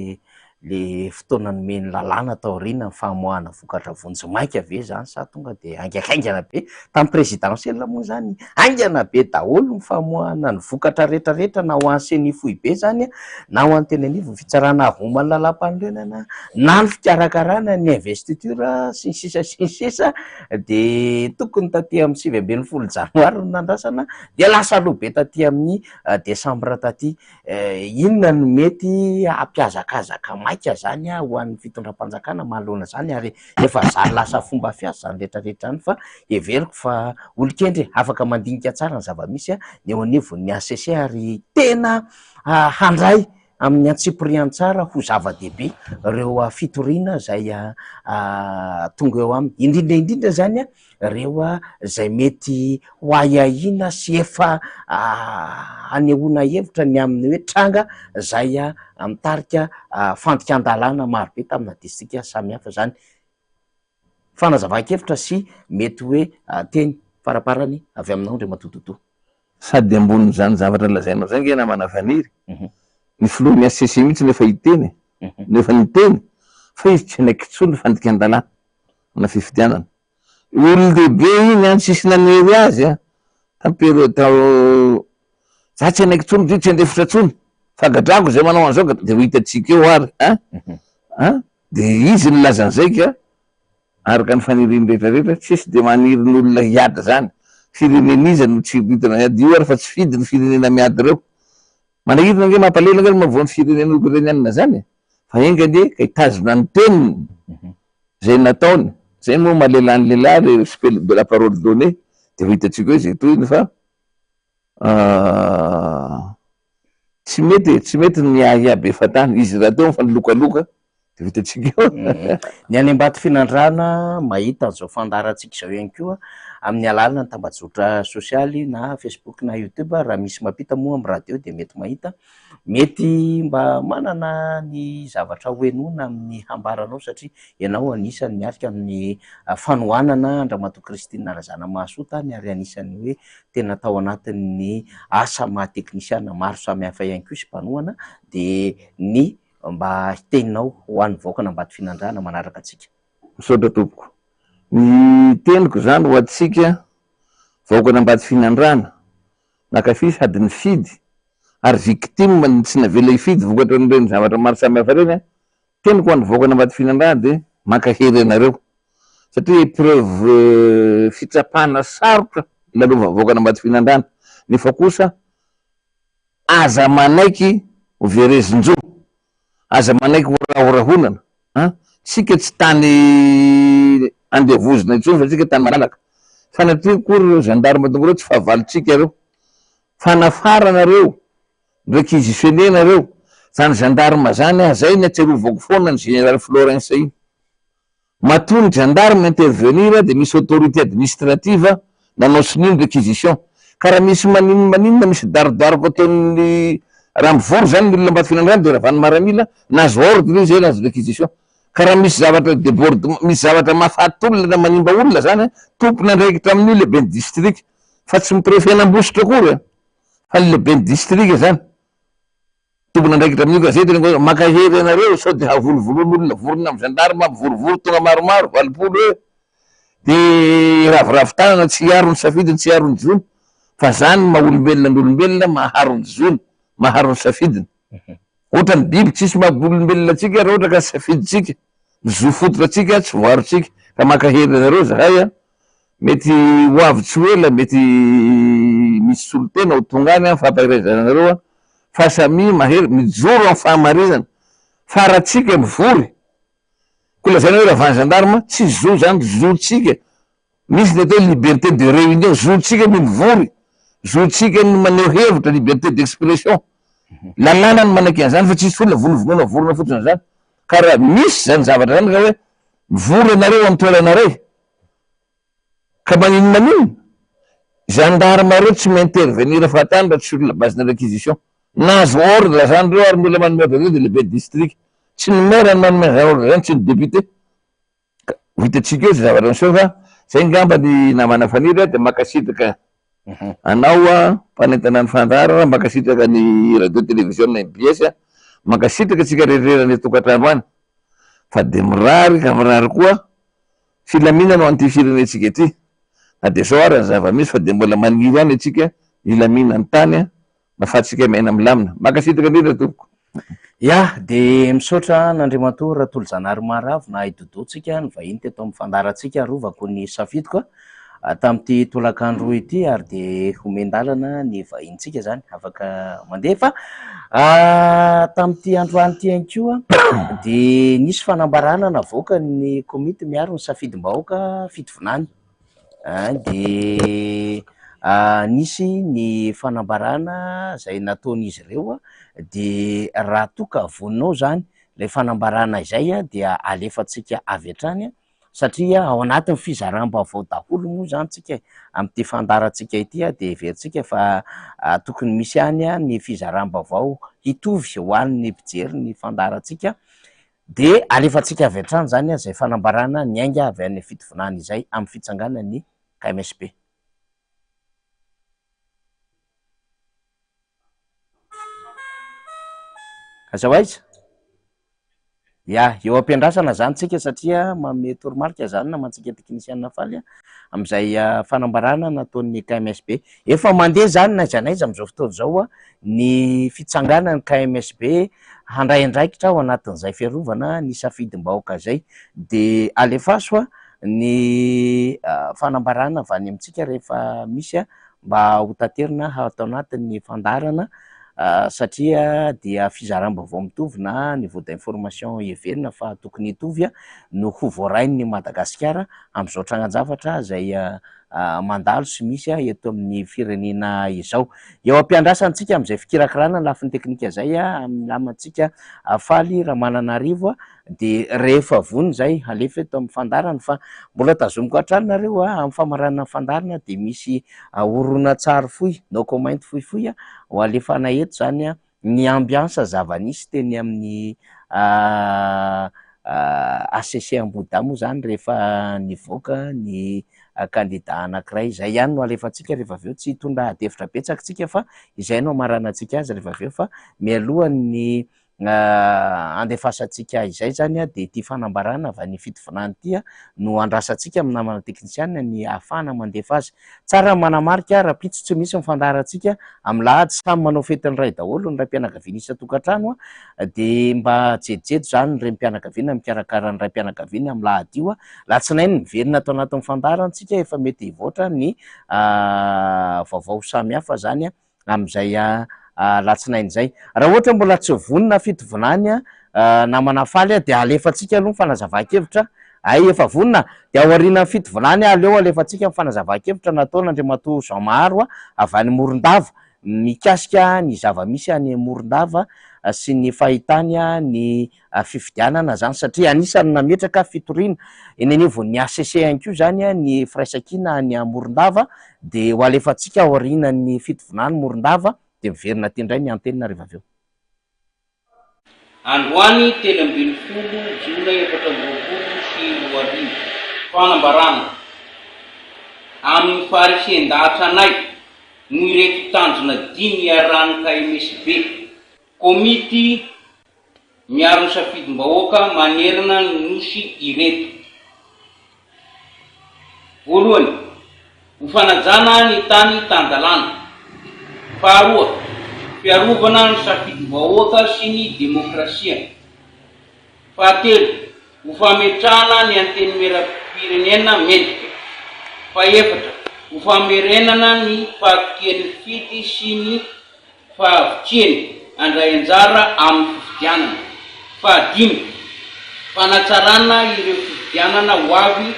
le fotoana nomen'ny lalàna taoriana ny famoahana vokatra vonjimaika ve izany sa tonga dia haingankaingana be? Tamin'ny présidentielle moa izany haingana be daholo ny famoahana ny vokatra rehetrarehetra na ho an'ny ceni foibe izany na ho an'ny teny anivon'ny fitsarana avo momba ny lalàmpanorenana na ny fikarakarana ny investiture sy ny sisa sy ny sisa dia tokony taty amin'ny 19 janoary no nandrasana dia lasa aloha be taty amin'ny desambra taty. Inona no mety hampihazakazaka maika izany ho an'ny fitondram-panjakana manoloana izany ary efa zary lasa fomba fiasa izany rehetra rehetra izany fa heveriko fa olon-kendry afaka mandinika tsara ny zava-misy ny eo anivon'ny HCC ary tena handray amin'ny antsipiriany tsara ho zava-dehibe ireo fitoriana izay tonga eo aminy, indrindra indrindra izany ireo izay mety ho ahiahiana sy efa hanehoana hevitra ny amin'ny hoe tranga izay mitarika fandikan-dalàna marobe tamina distrika samihafa izany. Fanazavan-kevitra sy mety hoe teny faraparany avy aminao Andriamatoa Doudou. Sady ambonin'izany zavatra lazainao izany nge namana Faniry, ny filohan'ny HCC mihitsy no efa hiteny e, no efa niteny fa izy tsy hanaiky intsony ny fandikan-dalàna na fifidianana. Olon-dehibe iny an, tsisy nanery azy an, tamin'ny période tao, za tsy hanaiky intsony, tsy handefitra intsony, fa gadrako izay manao an'izao, de ho hitantsika eo ary an, an, de izy nilaza an'izay ka. Araka ny fanirian'ny rehetra rehetra, tsisy dia maniry ny olona hiady zany. Firenena iza no tsy ritana hiady? Io ary fa tsy fidy ny firenena miady ireo. Manahirana ange, mampalahelo ange ny mahavoa ny firenena Ukrainiana zany e! Fa enga anie ka hitazona ny teniny zay nataony. Zay moa maha lehilahy ny lehilahy, le respect de la parole donnée, de ho hitantsika eo izay tohiny fa Tsy mety e, tsy mety ny miahiahy be fahatany, izy rahateo mifanilokaloka de ho hitantsika eo. Ny any Ambatofinandrahana mahita an'izao fandaharantsika izao ihany koa amin'ny alalan'ny tambajotra sosialy na Facebook na YouTube, raha misy mampita moa amin'ny radio dia mety mahita, mety mba manana ny zavatra hohenoina amin'ny hambaranao satria ianao anisan'ny miarika amin'ny fanohanana an-dRamatoa Christine Razanamahasoa tany ary anisan'ny hoe tena tao anatin'ny asa maha teknisiana maro samihafa ihany koa sy mpanohana dia ny mba teninao ho an'ny vahoakan'Ambatofinandrahana manaraka antsika. Misaotra tompoko. Ny teniko izany ho antsika vahoakan'Ambatofinandrahana nankafy sady nifidy ary victime ny tsy navela hifidy vokatran'ireny zavatra maro samihafa ireny an, teniko ho an'ny vahoakan'Ambatofinandrahana dia mankahery anareo satria épreuve fitsapana sarotra lalovan'ny vahoakan'Ambatofinandrahana nefa kosa aza manaiky ho verezin-jo, aza manaiky ho rahorahonana an, tsika tsy tany andevozina intsony fa tsika tany malalaka, sanatria akory ireo gendarme tonga ireo tsy fahavalontsika ireo, fanafarana ireo, réquisitionner-na ireo, zany gendarme zany an, zay ny atsiarovako foana ny général Florens iny. Matoa ny gendarme intervenir dia misy autorité administrative nanao sonia ny réquisition. Ka raha misy maninona maninona, misy darodaroka ataon'ny, raha mivory zany ny olona Ambatofinandrahana dia ravan'ny maramila, nahazo ordre izy hoe nahazo réquisition. Ka raha misy zavatra debordement, misy zavatra mahafaty olona na manimba olona zany an, tompon'andraikitra amin'io lehiben'ny district, fa tsy ny préfet n'Ambositra akory an, fa ny lehiben'ny district zany. Tompon'andraikitra amin'io gazety ny hoe mankahery anareo sao dia havolovoloin'olona vorona amin'ny gendarme mivorivory tonga maromaro, 80 eo, dia hiraviravy tanana tsy hiaro ny safidiny, tsy hiaro ny zony, fa zany ny maha olombelona ny olombelona maharo ny zony, maharo ny safidiny. Ohatran'ny biby tsisy maha olombelona antsika raha ohatra ka safidintsika, ny zo fototra antsika tsy voarontsika, ka mankahery anareo zahay an! Mety ho avy tsy ho ela, mety misy solontena ho tonga any fampaherezana anareo fa samia mahery, mijoro amin'ny fahamarinana fa raha tsika mivory, koa lazaina hoe ravan'ny gendarme, tsy zo zany, zontsika, misy ny atao hoe liberté de réunion, zontsika ny mivory, zontsika ny maneho hevitra, liberté d'expression, lalàna no manaiky an'izany fa tsisy olona vonovonoina vorona fotsiny zany, ka raha misy zany zavatra zany ka hoe mivory ianareo amin'ny toerana iray, Ka maninona maninona? Gendarme reo tsy mi-intervenir fahatany raha tsy sur la base-na réquisition. Nahazo ordre zany reo ary mila manome ordre reo dia lehibe district. Tsy ny maire no manome an'izany ordre zany, tsy ny député. Ka ho hitantsika eo izay zavatra miseho fa zay ngamba ny namana Faniry a, dia mankasitraka anao a, mpanentana ny fandaharana, mankasitraka ny radio télévision mbs a, mankasitraka antsika rehetra any an-tokantrano any fa dia mirary ka mirary koa Filaminana ho an'ity firenentsika ity. Na dia izao ary ny zava-misy fa dia mbola maniry ihany antsika hilamina ny tany mba afahantsika miaina milamina. Mankasitraka indrindra tompoko. Ya, dia misaotra an'Andriamatoa Ratolojanahary Maharavo na i Dodo tsika nivahiny teto amin'ny fandaharantsika Arovako ny safidiko tamin'ity tolakandro ity ary dia homen-dalana ny vahinintsika izany afaka mandeha fa tamin'ity androany ity ihany koa dia nisy fanambarana navoakan'ny komity miaro ny safidim-bahoaka Fitovinany dia nisy ny fanambarana izay nataon'izy ireo dia raha toa ka voninao izany ilay fanambarana izay dia alefantsika avy hatrany satria ao anatin'ny fizaram-baovao daholo moa izany tsika e, amin'ity fandaharantsika ity dia heverintsika fa tokony misy ihany ny fizaram-baovao hitovy ho an'ny mpijery ny fandaharantsika, dia alefantsika avy hatrany izany izay fanambarana niainga avy any Fitovinany izay amin'ny fitsanganan'ny KMSP. Aiza ho aiza? Ya, eo am-piandrasana izany tsika satria manome toromarika izany namantsika teknisianina Faly amin'izay fanambarana nataon'ny KMSB. Efa mandeha izany n'aiza n'aiza amin'izao fotoana izao ny fitsanganan'ny KMSB handray andraikitra ao anatin'izay fiarovana ny safidim-bahoaka izay. Dia alefaso ny fanambarana avy any amintsika rehefa misy mba ho taterina ato anatin'ny fandaharana satria dia fizaram-baovao mitovy na niveau d'information heverina fa tokony hitovy no ho voarain'ny Madagasikara amin'izao trangan-javatra izay mandalo sy misy eto amin'ny firenena izao. Eo am-piandrasantsika amin'izay fikirakirana ny lafiny teknika izay amin'ny namantsika Faly Ramananarivo Dia rehefa vonona izay, alefa eto amin'ny fandaharana fa mbola tazomiko hatrany nareo a, amin'ny famaranana ny fandaharana dia misy horonantsary fohy, no comment fohifohy ho alefanay eto izany a, ny ambiance zava-nisy teny amin'ny HCC Ambohidahy moa izany rehefa nivoaka ny kandida anankiray. Izay ihany no alefantsika rehefa avy eo, tsy hitondra adihevitra betsaka isika fa izay no hamaranantsika azy rehefa avy eo fa mialohan'ny Andefasantsika izay izany dia ity fanambarana avy any Fitovinany ity no andrasantsika amin'ny namana teknisianina ny ahafahana mandefa azy. Tsara ny manamarika, rahampitso tsy misy ny fandaharantsika amin'ny lahady, samy manao fetin'ny ray daholo ny raim-pianakaviana isan-tokantrano dia mba jejojejo izany ny renim-pianakaviana mikarakara ny raim-pianakaviana amin'ny lahady io. Alatsinainy miverina ato anatin'ny fandaharantsika efa mety hivoatra ny vaovao samihafa izany. amin'izay alatsinainy izay. Raha ohatra mbola tsy vonona Fitovinany namana Faly dia alefantsika aloha ny fanazavan-kevitra, hay efa vonona, dia aorianan'ny Fitovinany aleo alefantsika ny fanazavan-kevitra nataon'Andriamatoa Jean Maharo avy any Morondava mikasika ny zava-misy any Morondava sy ny fahitany ny fifidianana izany satria anisan'ny nametraka fitoriana eny anivon'ny HCC ihany koa izany ny firaisankina any Morondava dia ho alefantsika aorianan'ny fitovinany Morondava dia miverina aty indray ny antenne rehefa avy eo. Androany 13 jona 2024, fanambarana amin'ny faharisian-dahatra anay noho ireto tanjona dimy iarahan'ny KMSB, Komity miaro ny safidim-bahoaka manerana ny Nosy ireto. Voalohany, ho fanajana ny tany tan-dalàna. Faharoa, fiarovana ny safidim-bahoaka sy ny demokrasia. Fahatelo, ho fametrahana ny Antenimierampirenena mendrika. Fahefatra, ho famerenana ny fahatokian'ny mpifidy sy ny Fahavitrihany handray anjara amin'ny fifidianana. Fahadimy, fanatsarana ireo fifidianana ho avy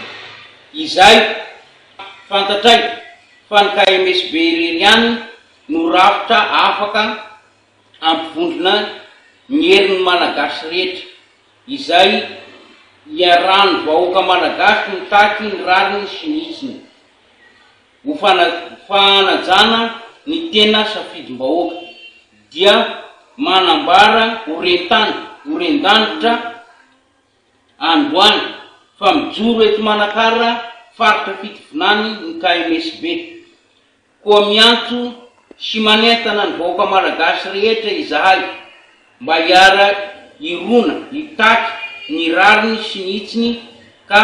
izay fantatray fa ny KMSB irery ihany no rafitra afaka hampivondrona ny herin'ny Malagasy rehetra izay iarahan'ny vahoaka Malagasy mitaky ny rariny sy ny hitsiny. Ho fanajana ny tena safidim-bahoaka, dia manambara ho ren-tany, ho ren-danitra androany fa mijoro eto Manakara faritra Fitovinany ny KMSB. Koa miantso sy manentana ny vahoaka Malagasy rehetra izahay mba hiara hirona hitaky ny rariny sy ny hitsiny ka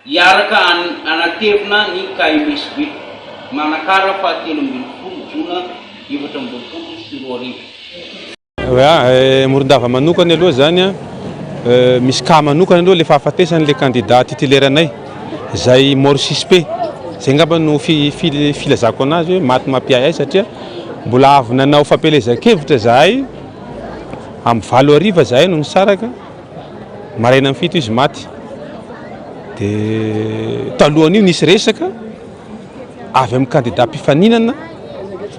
hiaraka hanatevina ny KMSB Manakara faha 13 jona 2024. Ya, Morondava manokana aloha zany an, misy cas manokana aloha le fahafatesan'le candidat titulaire anay zay mort suspect, zay angamba no filazako anazy hoe maty mampiahiahy satria mbola avy nanao fampielezan-kevitra zahay amin'ny valo hariva zahay no nisaraka, maraina amin'ny fito izy maty, de talohan'io nisy resaka avy amin'ny kandida mpifaninana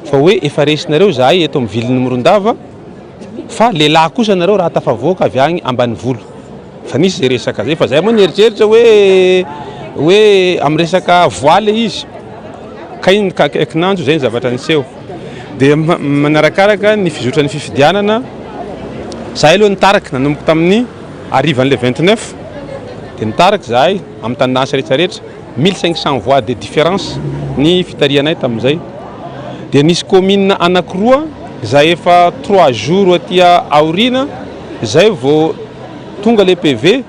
fa hoe efa resinareo zahay eto amin'ny ville-n'i Morondava fa lehilahy kosa nareo raha tafavoaka avy agny ambanivolo. Fa nisy zay resaka zay fa zay moa nieritreritra hoe hoe amin'ny resaka voix le izy ka iny ka kinanjo zay ny zavatra niseho. Dia manarakaraka ny fizotran'ny fifidianana, zahay aloha nitarika nanomboka tamin'ny harivan'ny le 29 dia nitarika zahay amin'ny tendance rehetra rehetra, 1500 voix de différence ny fitarihanay tamin'izay. Dia nisy commune anankiroa. izay efa trois jours aty aoriana izay vao tonga le PV,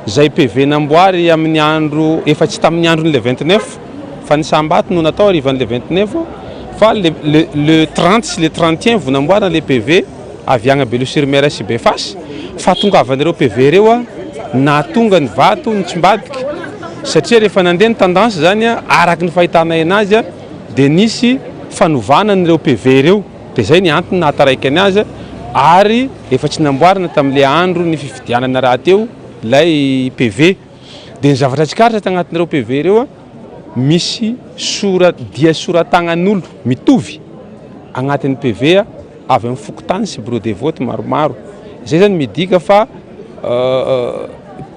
izay PV namboary amin'ny andro efa tsy tamin'ny andron'ny le 29 fa ny Sambato no natao harivan'ny le 29 fa le le le 30 sy le 31 vao namboarina le PV avy agny Belo sur Mer sy Befasy. Fahatongavan'ireo PV ireo nahatonga ny vato nitsimbadika satria rehefa nandeha ny tendance zany araka ny fahitanay anazy dia nisy fanovana an'ireo PV ireo dia zay ny antony nahataraiky anazy ary efa tsy namboarina tamin'ilay andro ny fifidianana rahateo ilay PV. Dia ny zavatra tsikaritra tagnatin'ireo PV ireo misy sora dia sora-tagnan'olo mitovy agnatin'ny PV avy amin'ny fokontany sy bureau de vote maromaro. Izay zany midika fa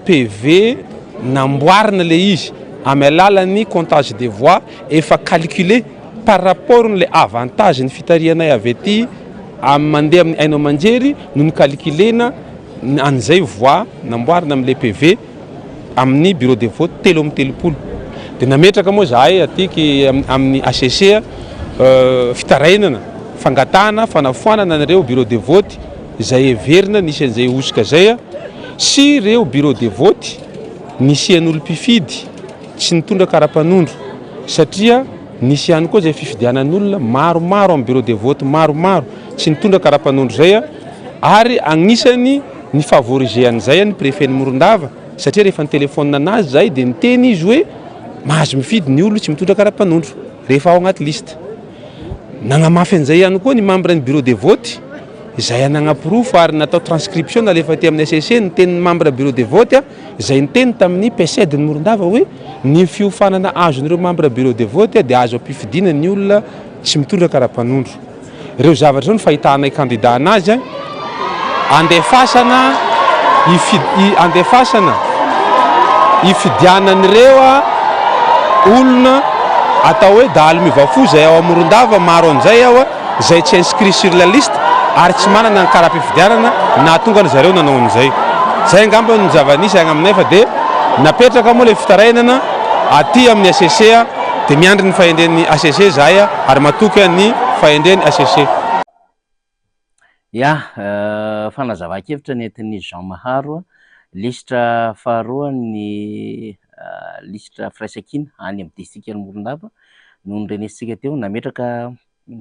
PV namboarina le izy amin'ny alalan'ny comptage des voix efa calculé par rapport n'le avantage ny fitarihanay avy aty amin'ny mandeha amin'ny haino aman-jery no ni-calculena an'izay voix namboarina amin'le PV amin'ny bureau de vote 33. Dia nametraka moa zahay aty amin'ny HCC fitarainana, fangatahana fanafoanana an'ireo bureau de vote izay heverina nisy an'izay hosoka izay sy ireo bureau de vote nisian'olom-pifidy tsy nitondra kara-panondro satria nisy ihany koa izay fifidianan'olona maromaro amin'ny bureau de vote maromaro tsy nitondra kara-panondro izay ary agnisan'ny ni-favoriser an'izay ny préfet-n'i Morondava satria rehefa ni-téléphone anazy zahay dia niteny izy hoe mahazo mifidy ny olo tsy mitondra kara-panondro rehefa ao agnaty liste. Nagnamafy an'izay ihany koa ny membre ny bureau de vote izay nagnaporofo ary natao transcription nalefa aty amin'ny HCC ny tenin'ny membre bureau de vote izay niteny tamin'ny PCD ny Morondava hoe ny fiofanana azon'ireo membre bureau de vote dia azo ampifidiana ny olona tsy mitondra kara-panondro. Ireo zavatra ireo no fahitanay kandida anazy andefasana andefasana hifidianan'ireo olona atao hoe dahalo miova fo izay ao Morondava, maro an'izay ao izay tsy inscrit sur la liste ary tsy manana ny kara-pifidianana nahatonga an-dry zareo nanao an'izay. Izay angamba no zava-nisy agny aminay fa dia napetraka moa ilay fitarainana aty amin'ny HCC dia miandry ny fahendren'ny HCC izahay ary matoky ny fahendren'ny HCC. Ya, fanazavan-kevitra nentin'i Jean Maharo, lisitra faharoa ny lisitra firaisankina any amin'ny distrikan'i Morondava no norenesintsika teo. Nametraka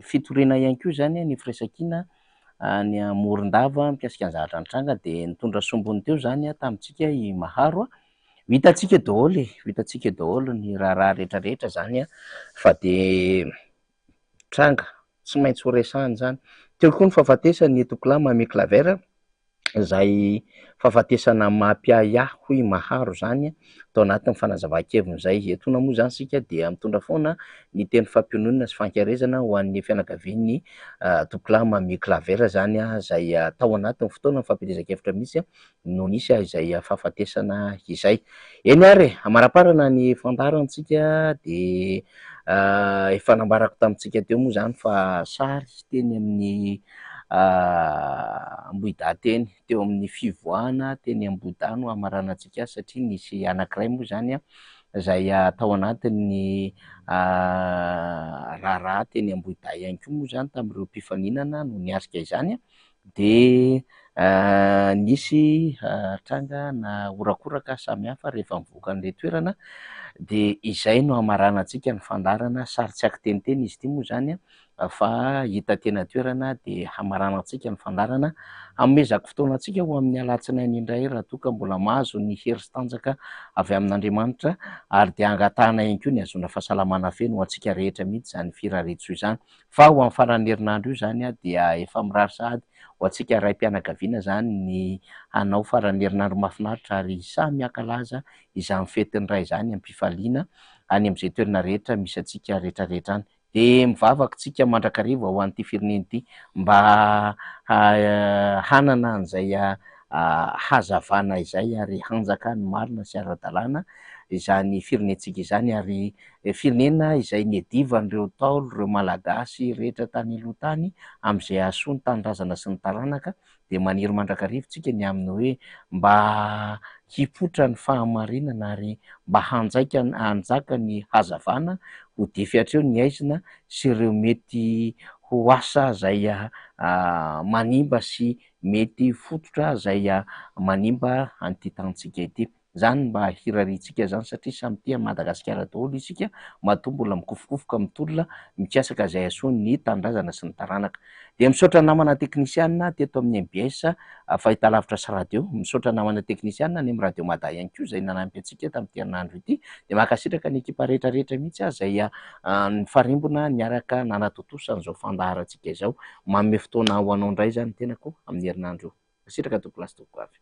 fitoriana ihany koa izany ny firaisankina any Morondava mikasika ny zavatra nitranga dia nitondra sombiny teo izany tamintsika i Maharo. Ho hitantsika daholo e, ho hitantsika daholo ny raharaha rehetrarehetra izany fa dia tranga tsy maintsy ho resahina izany. Teo koa ny fahafatesan'ny Tokola Mamy Claver izay fahafatesana mampiahiahy hoy i Maharo izany tao anatin'ny fanazavan-keviny izay. Etoana moa izany isika dia mitondra foana ny teny fampiononana sy fankaherezana ho an'ny fianakavian'ny Tokola Mamy Claver izany izay tao anatin'ny fotoana fampielezan-kevitra mihitsy no nisy izay fahafatesana izay. Eny ary e, amaraparana ny fandaharantsika dia efa nambarako tamintsika teo moa izany fa sary teny amin'ny Ambohidahy teny, teo amin'ny fivoahana teny Ambohidahy no hamaranantsika azy satria nisy anankiray moa izany izay tao anatin'ny raharaha teny Ambohidahy ihany koa moa izany tamin'ireo mpifaninana no niatrika izany. Dia nisy tranga na horakoraka samihafa rehefa mivoaka an'ilay toerana, dia izay no hamaranantsika ny fandaharana sary tsy ankiteniteny izy ity moa izany fa hita teny an-toerana dia hamaranantsika ny fandaharana. Hanomezako fotoana antsika ho amin'ny alatsinainy indray raha toa ka mbola mahazo ny hery sy tanjaka avy amin'Andriamanitra ary dia angatahana ihany koa ny hahazoana fahasalamana feno ho antsika rehetra mihitsy izany firariantsoa izany. Fa ho amin'ny faran'ny herinandro io izany dia efa mirary sahady ho antsika raim-pianakaviana izany ny hanao faran'ny herinandro mahafinaritra ary samy hankalaza izany fetin'ny Ray izany am-pifaliana any amin'izay toerana rehetra misy antsika rehetrarehetra any. Dia mivavaka isika mandrakariva ho an'ity firenena ity mba hanana an'izay hazavana izay ary hanjaka ny marina sy ara-dalàna izany firenentsika izany ary Firenena izay niadivan'ireo Ntaolo, ireo Malagasy rehetra tany aloha tany amin'izay hahasoa ny tanindrazana sy ny taranaka dia maniry mandrakariva tsika ny amin'ny hoe mba hipoitra ny fahamarinana ary mba hanjaika hanjaka ny hazavana ho dify hatreo ny haizina sy ireo mety ho. ho asa izay manimba sy mety fototra izay manimba an'ity tanintsika ity. Izany mba hirariantsika izany satria samy tia an'i Madagasikara daholo isika matoa mbola mikofokofoka mitolona mikasaka izay hahasoa ny tanindrazana sy ny taranaka. Dia misaotra namana teknisiana teto amin'ny mbs fahitalavitra sy radio, misaotra namana teknisiana any amin'ny radio mada ihany koa izay nanampy antsika tamin'ity herinandro ity, dia mankasitraka ny ekipa rehetra rehetra mihitsy aho izay nifarimbona niaraka nanatontosa an'izao fandaharantsika izao. Manome fotoana ho anao indray izany ny tenako amin'ny herinandro io. Mankasitraka tompokolahy sy tompokovavy.